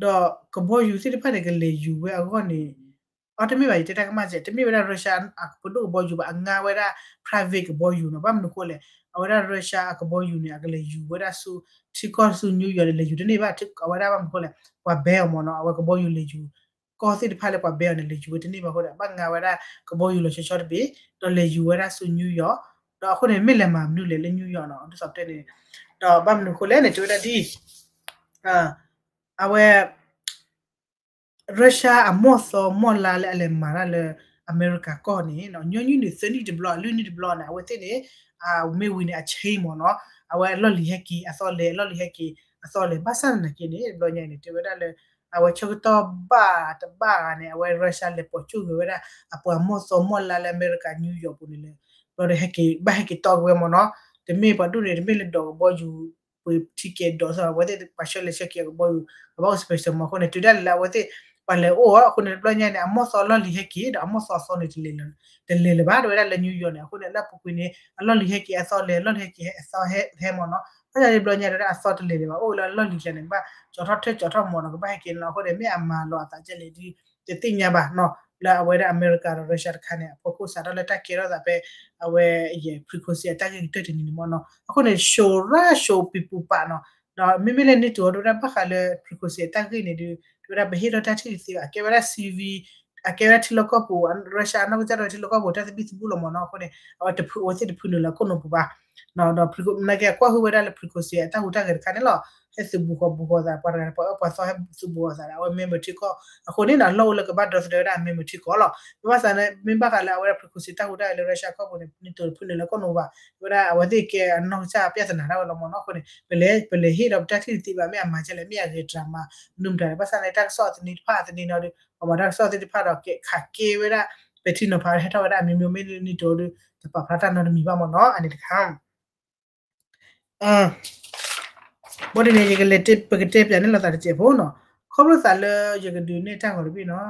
ဒီးကဘီယူၤသ့ၣ်တဖၣ်န့ၣ် ကလဲၤယူၤဝဲအဂီၢ်န့ၣ် အတမ့ၢ်ဘၣ် ယတဲတၢ်ကမၣ်စဲး တမ့ၢ်ဝဲဒၣ် Russia အပဒိၣ်ကဘီယူၤဘၣ် အငါဝဲဒၣ် private ကဘီယူၤနီၤ, ဘၣ်မနုၤဃိလဲၣ် အဝဲဒၣ် Russia အကဘီယူၤန့ၣ် အကလဲၤယူၤဝဲဒၣ်ဆူ ထံကီၢ်ဆူ New York န့ၣ် လဲၤယူၤတန့ၢ်ဘၣ်, အဝဲဒၣ်ဘၣ်မနုၤဃိလဲၣ် ပှၤ ban အီၤမ့ၢ်နီၤ, အဝဲကဘီယူၤလဲၤယူၤ ကီၢ်သ့ၣ်တဖၣ်လၢပှၤ ban အီၤန့ၣ် လဲၤယူၤဝဲတန့ၢ်ဘၣ်အဃိဒီး ဘၣ်ငါဝဲဒၣ်ကဘီယူၤလီၤဆီဆီတဘ့ၣ်, ဒီးလဲၤယူၤဝဲဒၣ်ဆူ New York, ဒီးအဃိန့ၣ် မ့ၢ်လဲၤမၤမနုၤလဲၣ်လၢ New York နီၤ, ဒ်သိးပတဲန့ၣ်, ဒီးဘၣ်မနုၤဃိလဲၣ်န့ၣ် တဲဝဲဒၣ်ဒ် အဝဲ Russia အမီၢ်သီမီၢ်လါလၢအလဲၤမၤတၢ်လၢအမဲရကၤကီၢ်န့ၣ် ညီနုၢ်န့ၣ် သၢနံၣ်တဘျီ လွံၢ်နံၣ်တဘျီန့ၣ် အဝဲသ့ၣ်န့ၣ် မ့ၢ်ဝံၤန့ၣ် အ change မ့ၢ်နီၤ, အဝဲအလီၢ်လံၤဟဲက့ၤအသီလဲၣ် အလီၢ်လံၤဟဲက့ၤအသီလဲၣ် ဘၣ်ဆၣ်သနာ်က့န့ၣ် တဘျီညါန့ၣ် တဲဝဲဒၣ်လၢ အဝဲဆၢကတီၢ်ဘၣ်တဘၣ်ဂၤန့ၣ် အဝဲ Russia လဲၤပိာ်ကၠိၣ်ဂ့ၤဝဲဒၣ် အပှၤမီၢ်သီမီၢ်လါလၢအမဲရကၤ New York ပူၤန့ၣ်လၢ ဘျီဒီးဟဲက့ၤ ဘၣ်ဟဲက့ၤတီက့ၤဝဲမ့ၢ်နီၤ, တမ့ၢ်ပှၤဒိၣ်န့ၣ် တမ့ၢ်လၢဒိးကဘီယူၤ ပှ့ၤထံကဲၤဒိးသီ အဝဲသ့ၣ်ပှၤဆှၢလဲၤဆှၢက့ၤအကဘီယူၤ ကဘၣ်အိၣ် special မ့ၢ်အဃိန့ၣ် တုၤဒၣ်လဲာ်လၢအဝဲသ့ၣ် ပှၤလဲၤအိၣ်အီၤအဃိန့ၣ် တဘျီညါန့ၣ် အမီၢ်သီအလီၢ်လံၤဟဲက့ၤ ဒီးအမီၢ်သီအသီန့ၣ် တလဲၤလၢၤဘၣ် တဲဝဲဒၣ်လၢ New York န့ၣ် အဃိန့ၣ် လၢအပူၤကွံာ်န့ၣ် အလီၢ်လံၤဟဲက့ၤအသီလဲၤ အလီၢ်လံၤဟဲက့ၤအသီဟဲမ့ၢ်နီၤ, ဘၣ်ဆၣ်တဘျီညါတဲဝဲဒၣ်အသီတလဲၤလၢၤဘၣ် အိၣ်လၢအလီၢ်လံၤကျါန့ၣ် ကဘၣ်ကၠီထီၣ်ထၢၣ်ကၠီထီၣ်မ့ၢ်နီၤ ကဘၣ်ဟဲက့ၤနီၤ အဃိန့ၣ် မ့ၢ်အမၤလီၤအသးကဲလဲၣ်ဒ် တသ့ၣ်ညါဘၣ်နီၤ, လၢအဝဲဒၣ်အမဲရကၤဒီး Russia တခါန့ၣ် အဖီခိၣ်စးထီၣ်လၢတၢ်ကဲထီၣ်သးဖဲ အဝဲ Prigozhin အတၢ်ဂ့ၢ်ကတၢၢ်တနံၤန့ၣ်မ့ၢ်နီၤ, အဃိန့ၣ် ရှုံးရၢရှုံးပံၤပူၤပာ်နီၤ, ဒီးမ့မ့ၢ်လၢ NATO တဲဝဲဒၣ်ဘၣ်ဃးလၢ Prigozhin အတၢ်ဂ့ၢ်န့ၣ်ဒီး တဲဝဲဒၣ်ပဟ့ၣ်ထီၣ်တၢ်ထံၣ်တသ့ဘၣ် အကဲဝဲဒၣ် civil အကဲဝဲဒၣ်ထံလီၢ်ကီၢ်ပူၤ Russia အနီၢ်ကစၢ်ဒၣ်ဝဲထံလီၢ်ကီၢ်ပူၤ တၢ်သဘံၣ်သဘုၣ်လီၤမ့ၢ်နီၤ, အဃိန့ၣ် အဝဲတဖု အဝဲသ့ၣ်တဖုနုာ်လၢခိၣ်နူာ်ပူၤဘၣ် ဒီး နာ်က့အကွၢ်ဟုၣ်ဝဲဒၣ်လၢ Prigozhin အတၢ်ဟူးတၢ်ဂဲၤတခါန့ၣ်လီၤ, ဟဲသုးဘူးဃီၤဘူးဃီၤသး ပှၤတဂၤပှၤအၢပှၤသီဟဲသုးဘူးဃီၤသးဒီး အဝဲ member ထံကီၢ်, အဃိန့ၣ်နီၤ လီၢ်အိၣ်လၢကဘၣ်ဒီသဒၢဝဲဒၣ်အ member ထံကီၢ်လီၤ, မ့ၢ်ဘၣ်ဆၣ်န့ၣ် မ့ၢ်ဘၣ်ဃးလၢအဝဲဒၣ် Prigozhin တၢ်ဟူးတၢ်ဂဲၤလၢ Russia ကီၢ်ပူၤန့ၣ် NATO တဖုနုာ်လၢခိၣ်နူာ်ဘၣ်, တဲဝဲဒၣ်အဝဲသ့ၣ်ကဲအနီၢ်ကစၢ် ပြဿနာ ဒၣ်ဝဲလီၤမ့ၢ်နီၤ, အဃိန့ၣ် ပလဲၤ ပလဲၤဟ့ၣ်ဒီးပတၢ်ထံၣ်တသ့ဘၣ် မ့ၢ်အမၤကဲလဲၣ် မ့ၢ်အဂဲၤတြၤမၤ မနုၤမတၤလဲၣ်, ဘၣ်ဆၣ်န့ၣ် တၢ်ကစီၣ်သန့တဖၣ်သန့နီၤဒီး ပှၤမၤတၢ်ကစီၣ်သ့ၣ်တဖၣ်ဒီး ကဲခးကဲဝဲဒၣ် ပဲာ်ထံနီၤဖးဟဲထီၣ်ဝဲဒၣ်အမျိုးမျိုး မ့ၢ်လၢ NATO ဒီး တပာ်ဖျါတၢ်နီတမံၤဘၣ်မ့ၢ်နီၤ, အန့ၣ်တခါ ဘၣ်ဒ်န့ၣ် ယကလဲၤတဲ ပကတဲပျးန့ၢ်လိာ်သးတစဲးဖိနီၤ, ခီဖျိသးလၢယကဒုးနဲၣ်တၢ်ဂီၤတဘ့ၣ်နီၤ,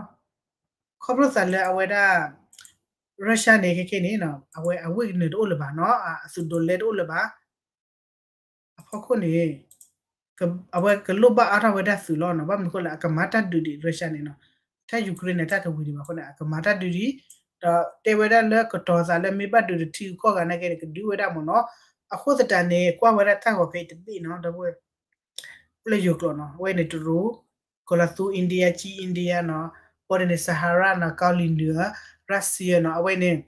ခီဖျိသးလၢအဝဲဒၣ် Russia န့ၣ် ခဲခဲန့ၣ် အဝဲအဝ့ၢ်ကနၢၤတအိၣ်လၢၤဘၣ်နီၤ, အသုးဒိးလဲတအိၣ်လၢၤဘၣ် အဖီခိၣ်န့ၣ် အဝဲကလိၣ်ဘၣ်အါထီၣ်ဝဲဒၣ်သုးလီၤနီၤ, ဘၣ်မနုၤဃိလဲၣ် အကမၤတၢ်ဒုးဒံး Russia န့ၣ်နီၤ, တၢ် Ukraine န့ၣ် တၢ်တဝံၤဒံးဘၣ်အဃိန့ၣ် အကမၤတၢ်ဒုးဒံး, ဒီးတဲဝဲဒၣ်လၢကတီၤသးလၢမ့ၢ်ဘၣ်ဒုးတထံဂုၤကီၢ်ဂၤနာ်က့န့ၣ် ကဒုးဝဲဒၣ်မ့ၢ်နီၤ, အဃိသတးန့ၣ် ကွၢ်ဝဲဒၣ်တၢ်ဂီၤဖဲအံၤတဘ့ၣ်နီၤ, ဒီပုၢ်ဝဲၢ် အိၣ်လၢယိၤကျိာ်နီၤ, အဝဲန့ၣ်တရူး, ကီၤလၤသူ India ကၠံ India နီၤ, ဘၣ်ဒ်န့ၣ် Sahara နီၤ, ကီလံၤနုၤ, Russia နီၤ, အဝဲန့ၣ်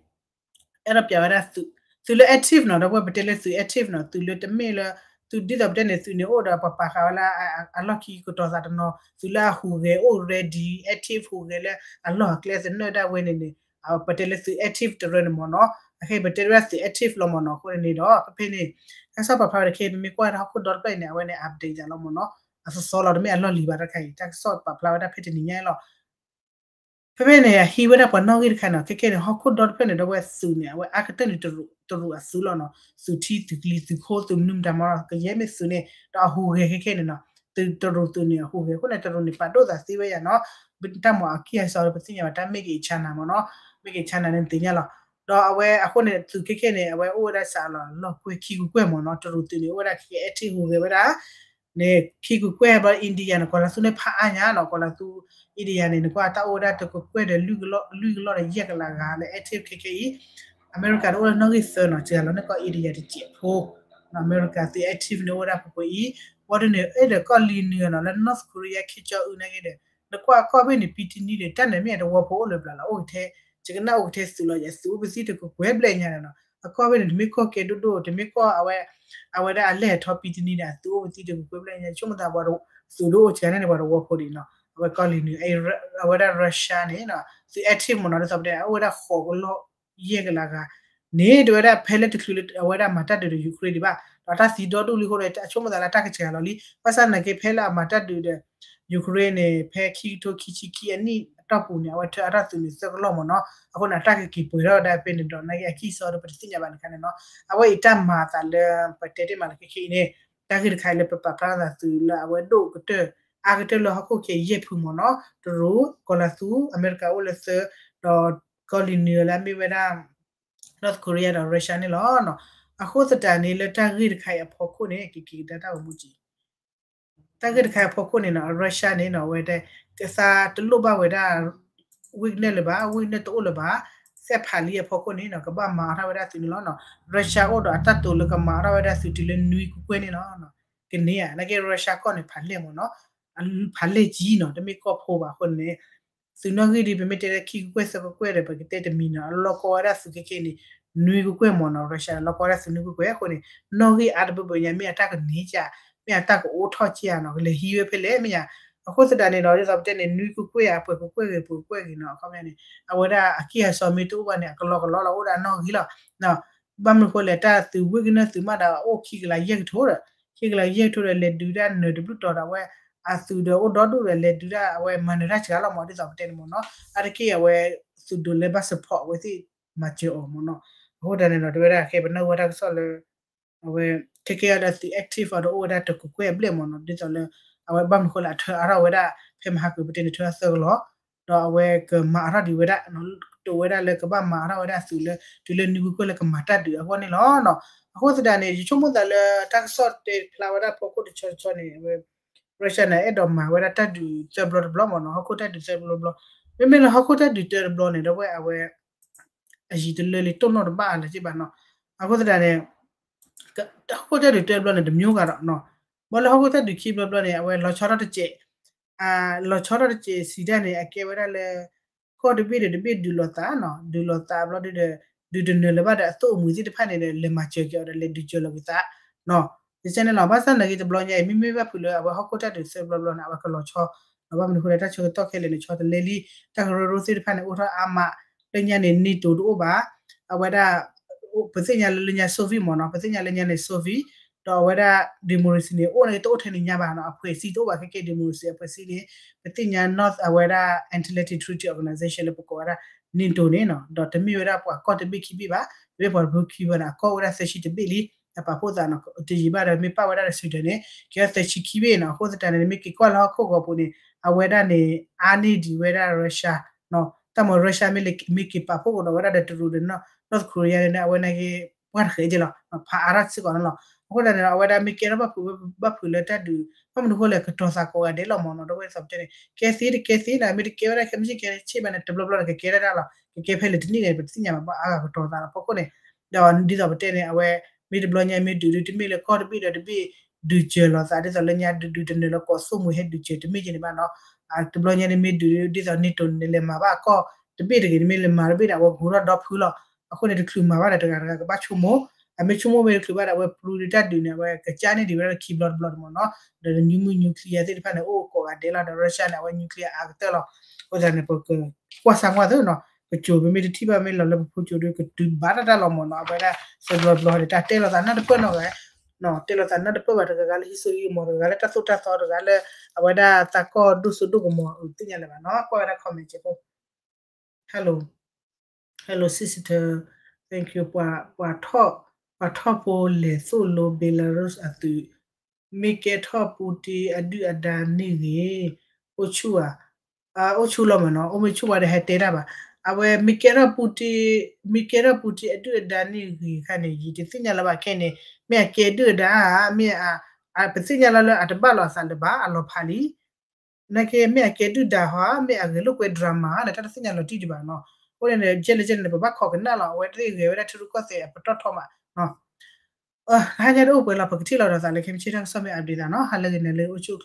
အဲၣ်ဒိးပျးဝဲဒၣ်သုး သုးလၢ active နီၤ, ဒီပုၢ်ဝဲၢ် ပတဲလၢသုး active နီၤ, သုးလၢတမ့ၢ်လၢ သုးဒ်သိးပတဲန့ၣ် သုးန့ၣ်အိၣ်ဒီးပှၤပာ်ဃာ်ဝဲလၢ အလီၢ်ခံကတီၤသးတနီၤ, သုးလၢအဟူးဂဲၤအိၣ် ready active ဟူးဂဲၤလၢအလီၢ်အကျဲသနၢၣ်ဒၣ်ဝဲန့ၣ်န့ၣ် ပတဲလၢသုး active တရၢန့ၣ်မ့ၢ်နီၤ, အခဲအံၤပတဲဝဲဒၣ်သုး active လီၤမ့ၢ်နီၤ, အဃိန့ၣ်ဒီး ဖဲဖဲန့ၣ် တၢ်ကစီၣ်ပာ်ဖျါဝဲတခါ ပမ့ၢ်ကွၢ်ဝဲဒၣ်ဟီၣ်ခိၣ်ဒီတဖျၢၣ်အံၤန့ၣ် အဝဲန့ၣ် update သးလီၤမ့ၢ်နီၤ, အသီသီလီၤ တမ့ၢ်အလီၢ်လံၤဘၣ်တခါအံၤ တၢ်ကစီၣ်ပာ်ဖျါဝဲဒၣ်ဖဲတနံၤညါအံၤလီၤ. ဖဲဖဲန့ၣ် အဟံးဝဲဒၣ်ပှၤနီၣ်ဂံၢ်တခါန့ၣ် ခဲခဲန့ၣ် ဟီၣ်ခိၣ်ဒီတဖျၢၣ်န့ၣ် ဒီပုၢ်ဝဲၢ်သုးန့ၣ် အဝဲအါကတၢၢ်န့ၣ် တရူးအသုးလီၤနီၤ, သုးထံသုးကလံၤသုးခိၣ်သုးမနုၤမတၤမ့ၢ်နီၤ ကယဲၢ်မ့ၢ်သုးန့ၣ် ဒီးအဟူးဂဲၤခဲခဲန့ၣ်နီၤ, သုးတရူးသုးန့ၣ်အဟူးဂဲၤ အဃိန့ၣ် တရူးန့ၣ် ပာ်ဒိၣ်သးသ့ဝဲယၤနီၤ, တၢ်မၤအကံၢ်အစီဒီး ပသ့ၣ်ညါဘၣ်တၢ် made in China မ့ၢ်နီၤ, made in China န့ၣ်သ့ၣ်ညါလီၤ. ဒီးအဝဲအဃိန့ၣ် သုးခဲခဲန့ၣ် အဝဲအိၣ်ဝဲဒၣ်စးလီၤ လီၢ်ကွဲၢ်ခံကကွဲၢ်မ့ၢ်နီၤ, တရူးသုးန့ၣ် အိၣ်ဝဲဒၣ်ခဲခဲ active ဟူးဂဲၤဝဲဒၣ် န့ၣ် ခံကကွဲၢ်ဘျီ India န့ၣ် ကီၤလၤသူန့ၣ်ဖးအါညါနီၤ, ကီၤလၤသူ India န့ၣ် နကွၢ်တၢ်အိၣ်ဝဲဒၣ်တကကွဲၢ်ဒီး လွံၢ်ကလီၢ်ဒီးယဲၢ်ကလးဂၤလၢ active ခဲခဲအံၤ အမဲရကၤတအိၣ်လၢနီၣ်ဂံၢ်သၢနီၤ, စှၤလီၤန့ၢ်ကီၢ် India တစဲးဖိ, အမဲရကၤသုး active န့ၣ်အိၣ်ဝဲဒၣ်ပှဲၤပှဲၤအံၤ, ဘၣ်ဒ်န့ၣ် အဲၣ်ဒိးကီၢ်လံၤနုၤနီၤ လၢ North Korea ခ့ကၠီအုနာ်က့ဒီး, နကွၢ်အကီၢ်ဘ့ၣ်န့ၣ် ပံတနံၤဒီး တၢ်နၢၤမ့ၢ်အတဝီဖိအိၣ်လၢၤဘျီလီၤ, အိၣ်ကထဲ, ယကနၣ်အိၣ်ကထဲသုးလီၤ, ယသုးအိၣ်ပသံတကကွဲးဘျဲၣ်ညါန့ၣ်နီၤ, အကီၢ်ဘ့ၣ်န့ၣ် တမ့ၢ်ကီၢ်ကဲဒိၣ်ဒိၣ်, တမ့ၢ်ကီၢ်အဝဲ အဝဲဒၣ်အလဲၢ်အထီပံတနံၤဒီး အသုးအိၣ်ပသံတကကွဲးဘျဲၣ်ညါ, ယဆိကမိၣ်သးပှၤ သုးဒိၣ်အိၣ်စှၤန့ၣ်န့ၣ် ပှၤတဝီဖိဒံးနီၤ, အဝဲကီၢ်လံၤနုၤ, အဝဲဒၣ် Russia န့ၣ်နီၤ သုး active မ့ၢ်နီၤ, ဒ်သိးပတဲ အိၣ်ဝဲဒၣ်ဃိးကလီၢ်ယဲၢ်ကလးဂၤန့ၣ် တဝဲဒၣ်ဖဲလၢတချုးလၢအဝဲဒၣ်မၤတၢ်ဒုးဒီး Ukraine ဒံးဘၣ်, ဒီးတၢ်သံဒီဒူၣ်လံအဃိဒီး အဆိကမိၣ်သးလၢတၢ်ကစှၤလီၤလံ, ဘၣ်ဆၣ်နာ်က့ဖဲလၢအမၤတၢ်ဒုးဒီး Ukraine န့ၣ် ဖဲခံကထိခံဆံခံအနံၣ်အတီၢ်ပူၤန့ၣ် အဝဲထၢအတၢ်သုးန့ၣ်သၢကလီၢ်မ့ၢ်နီၤ, အဃိန့ၣ် အတၢ်ကက့ၤပှဲၤထီၣ်ဝဲဒၣ်ဖဲန့ၣ်ဒီး နာ်က့အကံၢ်အစီဒီးပတသ့ၣ်ညါဘၣ်န့ၣ်ခါန့ၣ်နီၤ, အဝဲအံၤတၢ်မၤအသးလၢ ပတဲတ့ၢ်မးလၢခဲခဲအံၤန့ၣ် တၢ်ဂ့ၢ်တခါအံၤလၢပပာ်ဖျါထီၣ်သးသုးလၢအဝဲဒိၣ်ကတၢၢ် အါကတၢၢ်လၢဟီၣ်ခိၣ်ခဲအံၤယဲၢ်ဖုမ့ၢ်နီၤ, တရူး ကီၤလၤသူ အမဲရကၤအိၣ်လၢသၢ, ဒီးကီၢ်လံၤနုၤလၢအမ့ၢ်ဝဲဒၣ် North Korea ဒီး Russia န့ၣ်လီၤ. အဃိသတးန့ၣ် လၢတၢ်ဂ့ၢ်တခါအံၤအဖီခိၣ်န့ၣ် ကက့ၤကဒါတၢ်ဂီၤမူက့ၤ တၢ်ဂ့ၢ်တခါအံၤအဖီခိၣ်န့ၣ်နီၤ Russia န့ၣ်နီၤ အဝဲတဲ ကသါတလိၣ်ဘၣ်ဝဲဒၣ် Wagner လၢၤဘၣ်, Wagner တအိၣ်လၢၤဘၣ်, စဲးဖးလံအဖီခိၣ်န့ၣ်နီၤ ကဘၣ်မၤအီၣ်ထီၣ်ဝဲဒၣ်သုးန့ၣ်လီၤ. Russia အိၣ်ဒီးအတၢ်တိာ်လၢကမၤအီၣ်ထီၣ်ဝဲဒၣ်သုးတုၤလၢနွံကွဲၢ်ကွဲၢ်န့ၣ်လီၤ. ကန့ၢ်ဧါ, နာ်က့ Russia ကီၢ်န့ၣ် ဖးလဲၢ်မ့ၢ်နီၤ, ဖးလဲၢ်ကံနီၤ, တမ့ၢ်ကီၢ်ဖိဘၣ်အဃိန့ၣ် သုးနီၣ်ဂံၢ်ဒ်ပမ့ၢ်တဲလၢခံကွဲၢ်ကွဲၢ်သၢကွဲၢ်ကွဲၢ်ဒီး ပကတဲတမံၤနီၤ, အလီၢ်ကီဝဲဒၣ်သုးခဲခဲန့ၣ် နွံကွဲၢ်ကွဲၢ်မ့ၢ်နီၤ, Russia လီၢ်ကီဝဲဒၣ်သုးနွံကွဲၢ်ကွဲၢ်အဃိန့ၣ် နီၣ်ဂံၢ်အါတဘၢဘၢညါ မ့ၢ်အတၢ်ကန့ၢ်ကၢ, မ့ၢ်အတၢ်ကအိၣ်ထီၣ်ကၢနီၤ, ကလဲၤဟံးဝဲဖဲလဲၣ်မ့ၢ်ဧါ. အဃိသတးန့ၣ်ဒီး ဒ်သိးပတဲန့ၣ် နွံကွဲၢ်ကွဲၢ်ဧါ ပှဲၤကွဲၢ်ကွဲၢ်ဂ့ၤ ပှဲၤကွဲၢ်ကွဲၢ်ဂ့ၤနီၤ, အခီပညီန့ၣ် အဝဲဒၣ်အကံၢ်အစီမ့ၢ်တအိၣ်ဘၣ်န့ၣ် အကလီကလီလီၤ အိၣ်ဒၣ်နီၣ်ဂံၢ်လီၤ. ဘၣ်မနုၤဃိလဲၣ် တၢ်သုး Wagner သုးမးဒီး အိၣ်ခံကလးယဲၢ်ကထိဒီး ခံကလးယဲၢ်ကထိဒီး လဲၤဒုးဒၣ်နၢၤတဘျုးတီၤဒီး အဝဲအသုးဒီးအိၣ်ဒီဒူၣ်ဒီး လဲၤဒုးဒၣ်အဝဲမၤနၢၤတၢ်စှၤလီၤမ့ၢ် ဒ်သိးပတဲန့ၣ်မ့ၢ်နီၤ, အါတက့ၢ်အဝဲ သုးဒိးလဲၤဘၣ် support အဝဲသ့ၣ်မၤစၢၤအီၤမ့ၢ်နီၤ. အဃိသတးန့ၣ်ဒီး တဝဲဒၣ်ခဲပနၢ်ဝဲတၢ်ကစီၣ်လၢ အဝဲ ခဲကဲအီၤဒီးသုး active အီၤဒီးအိၣ်ဝဲဒၣ်တကကွဲၢ်အဘျဲၣ်မ့ၢ်နီၤ, ဒ်သိးလၢ အဝဲဘၣ်မနုၤဃိလၢအထၢအါထီၣ်ဝဲဒၣ် ဖဲမဟါကပတဲန့ၣ်ထၢအသၢကလီၤ ဒီးအဝဲကမၤအါထီၣ်ဒံးဝဲဒၣ် တိာ်ဝဲဒၣ်လၢကဘၣ်မၤအါထီၣ်ဝဲဒၣ်သုးလၢ တုၤလၢနွံကွဲၢ်ကွဲၢ်လၢကမၤတၢ်ဒုးအဂီၢ်န့ၣ်လီၤ. အဃိသတးန့ၣ် ယဆိကမိၣ်သးလၢတၢ်ကစီၣ်တဲဖျါဝဲဒၣ်ဖီခိၣ်တဆီတဆီန့ၣ် အဝဲ Russia န့ၣ် အဲၣ်ဒိးမၤဝဲဒၣ်တၢ်ဒုးသၢဘျီတဘျီမ့ၢ်နီၤ, ဟီၣ်ခိၣ်တၢ်ဒုးသၢဘျီတဘျီ, မ့မ့ၢ်လၢဟီၣ်ခိၣ်တၢ်ဒုးတၢတဘျီန့ၣ် ဒီပုၢ်ဝဲၢ်အဝဲ အယံၤတလၢလံတိၢ်နီၣ်တဘၣ်လၢၤက့ဘၣ်နီၤ. အဃိသတးန့ၣ် ဟီၣ်ခိၣ်တၢ်ဒုးတၢတဘျီန့ၣ် တမျိုးဂၤဒီးနီၤ, ဘၣ်လၢဟီၣ်ခိၣ်တၢ်ဒုးခံဘျီတဘျီန့ၣ် အဝဲလီၤဆီထီၣ်တစဲး လီၤဆီထီၣ်တစဲးစံးတၢ်န့ၣ် အကဲဝဲဒၣ်လၢ ကီၢ်တဘ့ၣ်ဒီးတဘ့ၣ်ဒုးလိာ်သးနီၤ, ဒုးလိာ်သးဘျီဒုးဒီး ဒုးတနၢၤလၢၤဘၣ်ဒီးအသိၣ်အမှံၤသ့ၣ်တဖၣ်န့ၣ်ဒီး လဲၤမၤစၢၤက့ၤအီၤဒီး လဲၤဒုးစၢၤလီၤက့ၤသးနီၤ. ယဆဲန့ၣ်လီၤ. ဘၣ်ဆၣ်နာ်က့တဘျီညါအံၤ မ့မ့ၢ်ဘၣ်ဖုးလၢအဝဲဟီၣ်ခိၣ်တၢ်ဒုးသၢဘျီဘျီန့ၣ် အဝဲကလီၤဆီ ဘၣ်မနုၤဃိလၢတၢ်ဆၢကတီၢ်ခဲလၢာ်န့ၣ် ဆီတလဲလံ, တၢ်ကရၢကရိသ့ၣ်တဖၣ်န့ၣ် အိၣ်ထီၣ်အါမး, လၢညါန့ၣ် NATO တအိၣ်ဘၣ်, အဝဲဒၣ် ပသ့ၣ်ညါလၢလၢညါ Soviet မ့ၢ်နီၤ, ပသ့ၣ်ညါလၢညါန့ၣ် Soviet, ဒီးအဝဲဒၣ် democracy န့ၣ် အိၣ်န့ၣ်တအိၣ်ထဲန့ၣ်ညါဘၣ်နီၤ, အဖှဲးစံတအိၣ်ဘၣ်ခဲကဲ democracy အဖှဲးစံန့ၣ် ပသ့ၣ်ညါ North အဝဲဒၣ် Atlantic Treaty Organization လၢပကိးဝဲဒၣ် NATO န့ၣ်နီၤ, ဒီးတမ့ၢ်ဝဲဒၣ်ပှၤကီၢ်တဘ့ၣ်ခံဘ့ၣ်ဘၣ်, တမ့ၢ်ပှၤတဘ့ၣ်ခံဘၣ်န့ၣ် အကီၢ်အိၣ်ဝဲဒၣ်သၢဆံတဘ့ၣ်လံ, အပာ်ဖှိၣ်သးနီၤ, တယံာ်ဘၣ်ဒီး မ့ၢ်ပာ်ဝဲဒၣ်ဒီး Sweden န့ၣ် ကဲထီၣ်သၢဆံခံဘ့ၣ်နီၤ. အဃိသတးန့ၣ် မ့ၢ်က့ၤကွၢ်လၢဟီၣ်ခိၣ်ဂီၤပူၤန့ၣ် အဝဲဒၣ်န့ၣ် အါန့ၢ်ဒံးဝဲဒၣ် Russia နီၤ, တၢ်မၤ Russia မ့ၢ်လၢ မ့ၢ်က့ၤပာ်ဖှိၣ်ကဒီးဝဲဒၣ်ဒီးတရူးဒီး North Korea န့ၣ် အဝဲန့ၣ်က့ၤ ပှၢ်တဃဲးက့လီၤ, ဖးအါထီၣ်စ့ၢ်ကီးန့ၣ်လီၤ. အဃိသတးန့ၣ်ဒီး အဝဲဒၣ်မ့ၢ်ကဲထီၣ်ဘၣ်ဖုး ဘၣ်ဖုးလၢတၢ်ဒုး ဘၣ်မနုၤဃိလဲၣ် ကတီၤသးကိးဂၤဒဲးလီၤမ့ၢ်နီၤ, ဒီပုၢ်ဝဲၢ်သ့ၣ်တဖၣ်န့ၣ် ကဲသ့တကဲသ့နီၤ, မ့ၢ်တကဲဝဲဒၣ်ခဲမုၢ်ဆ့ၣ်ကဲဆ့ဘၣ်န့ၣ် တဘျီဘျီန့ၣ် ကကဲဒၣ်တၢ်လီၤ, ကကဲဖဲလဲၣ်တနံၣ်န့ၣ် ပတသ့ၣ်ညါဘၣ် ဘၣ်အါဂၤကတီၤသးလီၤ. ဖီခိၣ်န့ၣ် ဒီးဒ်သိးပတဲန့ၣ် အဝဲ မ့ၢ်တဘျီညါမ့ၢ်ဒုးဒုး တမ့ၢ်လၢကီၢ်တဘ့ၣ်ဒီးတဘ့ၣ် ဒုးစၢၤလိာ်သး ဒ်သိးလၢညါဒုးဒုးတနၢၤလၢကီၢ်သိၣ်မှံၤဟဲဒုးစၢၤ တမ့ၢ်က့ၤန့ၣ်ဘၣ်နီၤ. တဘျီညါန့ၣ်မ့ၢ်ဒုးဒုး ဒ်သိး NATO န့ၣ် လဲၤမၤဘၣ်ကီၢ်တဘ့ၣ်တဂ့ၤန့ၣ် မ့ၢ်လဲၤမၤတဘ့ၣ်န့ၣ် အဝဲကဟူးထီၣ်ဒီဖုလီၤ. အဃိန့ၣ် တချုးမၤဘၣ်ဒီးတဂၤတဂၤကဘၣ်ဆိကမိၣ်, အမ့ၢ်ဆိကမိၣ်မ့ၢ်တချုးဘၣ်ဒီး အဝဲပျူၤဒုးတၢ်ဒုးန့ၣ် အဝဲကကၢန့ၢ်ဒံးဝဲဒၣ်ခံဘျီတဘျီန့ၣ်မ့ၢ်နီၤ, ဒီး nuclear သ့ၣ်တဖၣ်န့ၣ် အိၣ်ကိးဂၤဒဲးလီၤ, ဒီး Russia န့ၣ် အဝဲ nuclear အါကတၢၢ်လီၤ. အဃိသတးန့ၣ် ပကကွၢ်ဆၢကွၢ်သ့နီၤ, ပစိၤပမ့ၢ်တထံၣ်ဘၣ်မ့ၢ်လီၤလၢပဖိစိၤဒီး ကတုၤဘၣ်တၢ်တၢ်လီၤမ့ၢ်နီၤ, အဝဲဒၣ်သၢဘျီတဘျီန့ၣ် တၢ်တဲလိာ်သးနၢ်တပၢၢ်နီတဂၤ, တဲလိာ်သးနၢ်တပၢၢ်ဘၣ်တဂၤဂၤလၢဟံးစိဟံးကမီၤ တဂၤလၢတၢ်သိၣ်တၢ်သီ တဂၤလၢ အဝဲဒၣ်သးကီၢ်ဒိၣ်စိဒိၣ်ကမီၤ သ့ၣ်ညါလၢၤဘၣ်နီၤ, ကွၢ်ဝဲဒၣ် comment က့ဖိ Hello, hello sister, thank you. ပှၤထီၣ်ဖိလဲၤသိၣ်လိ Belarus အသုး, မ့ၢ်ကဲထီၣ် Putin အဒုၣ်အဒါန့ၣ်ဂ့ၤ, အိၣ်ဆူၣ်ဧါ, အိၣ်ဆူၣ်လီၤမ့ၢ်နီၤ, အိၣ်မ့ၢ်ဆူၣ်ဝဲဒီးဟဲတဲတၢ်ဘၣ်. အဝဲမ့ၢ်ကဲထီၣ် Putin, မ့ၢ်ကဲထီၣ် Putin အဒုၣ်အဒါန့ၣ်ဂ့ၤခါန့ၣ် ယတသ့ၣ်ညါလၢၤဘၣ်ခဲန့ၣ်, မ့ၢ်အကဲဒုၣ်အဒါဧါ, မ့ၢ် ပသ့ၣ်ညါလီၤလၢအတဘၣ်လိာ်အသးလၢၤဘၣ်, အလီၤဖးလံ. နာ်က့ မ့ၢ်အကဲဒုၣ်ဒါဟီဧါ, မ့ၢ်အဂဲၤလိာ်ကွဲ drama ဧါန့ၣ် တၢ်တသ့ၣ်ညါလီၤတံၢ်ဒံးဘၣ်နီၤ. အဃိန့ၣ် ယဲၢ်လၢယဲၢ်န့ၣ် ပဘၣ်ခိးကနၣ်လီၤ အဝဲသ့ၣ်ဂဲၤဝဲဒၣ်ထံရူၢ်ကီၢ်သဲးအပတီၢ်ထီမး တဟါညါတအိၣ်ပှဲၤလီၤ ပကထံၣ်လီၤဒီးသးလၢခံမ့ၢ်ဆ့ၣ်ထီၣ်ကစီၣ်မ့ၢ်အါဒံးသးနီၤ ဟါလၢဂ့ၤန့ၣ်လၢအိၣ်ဆူၣ်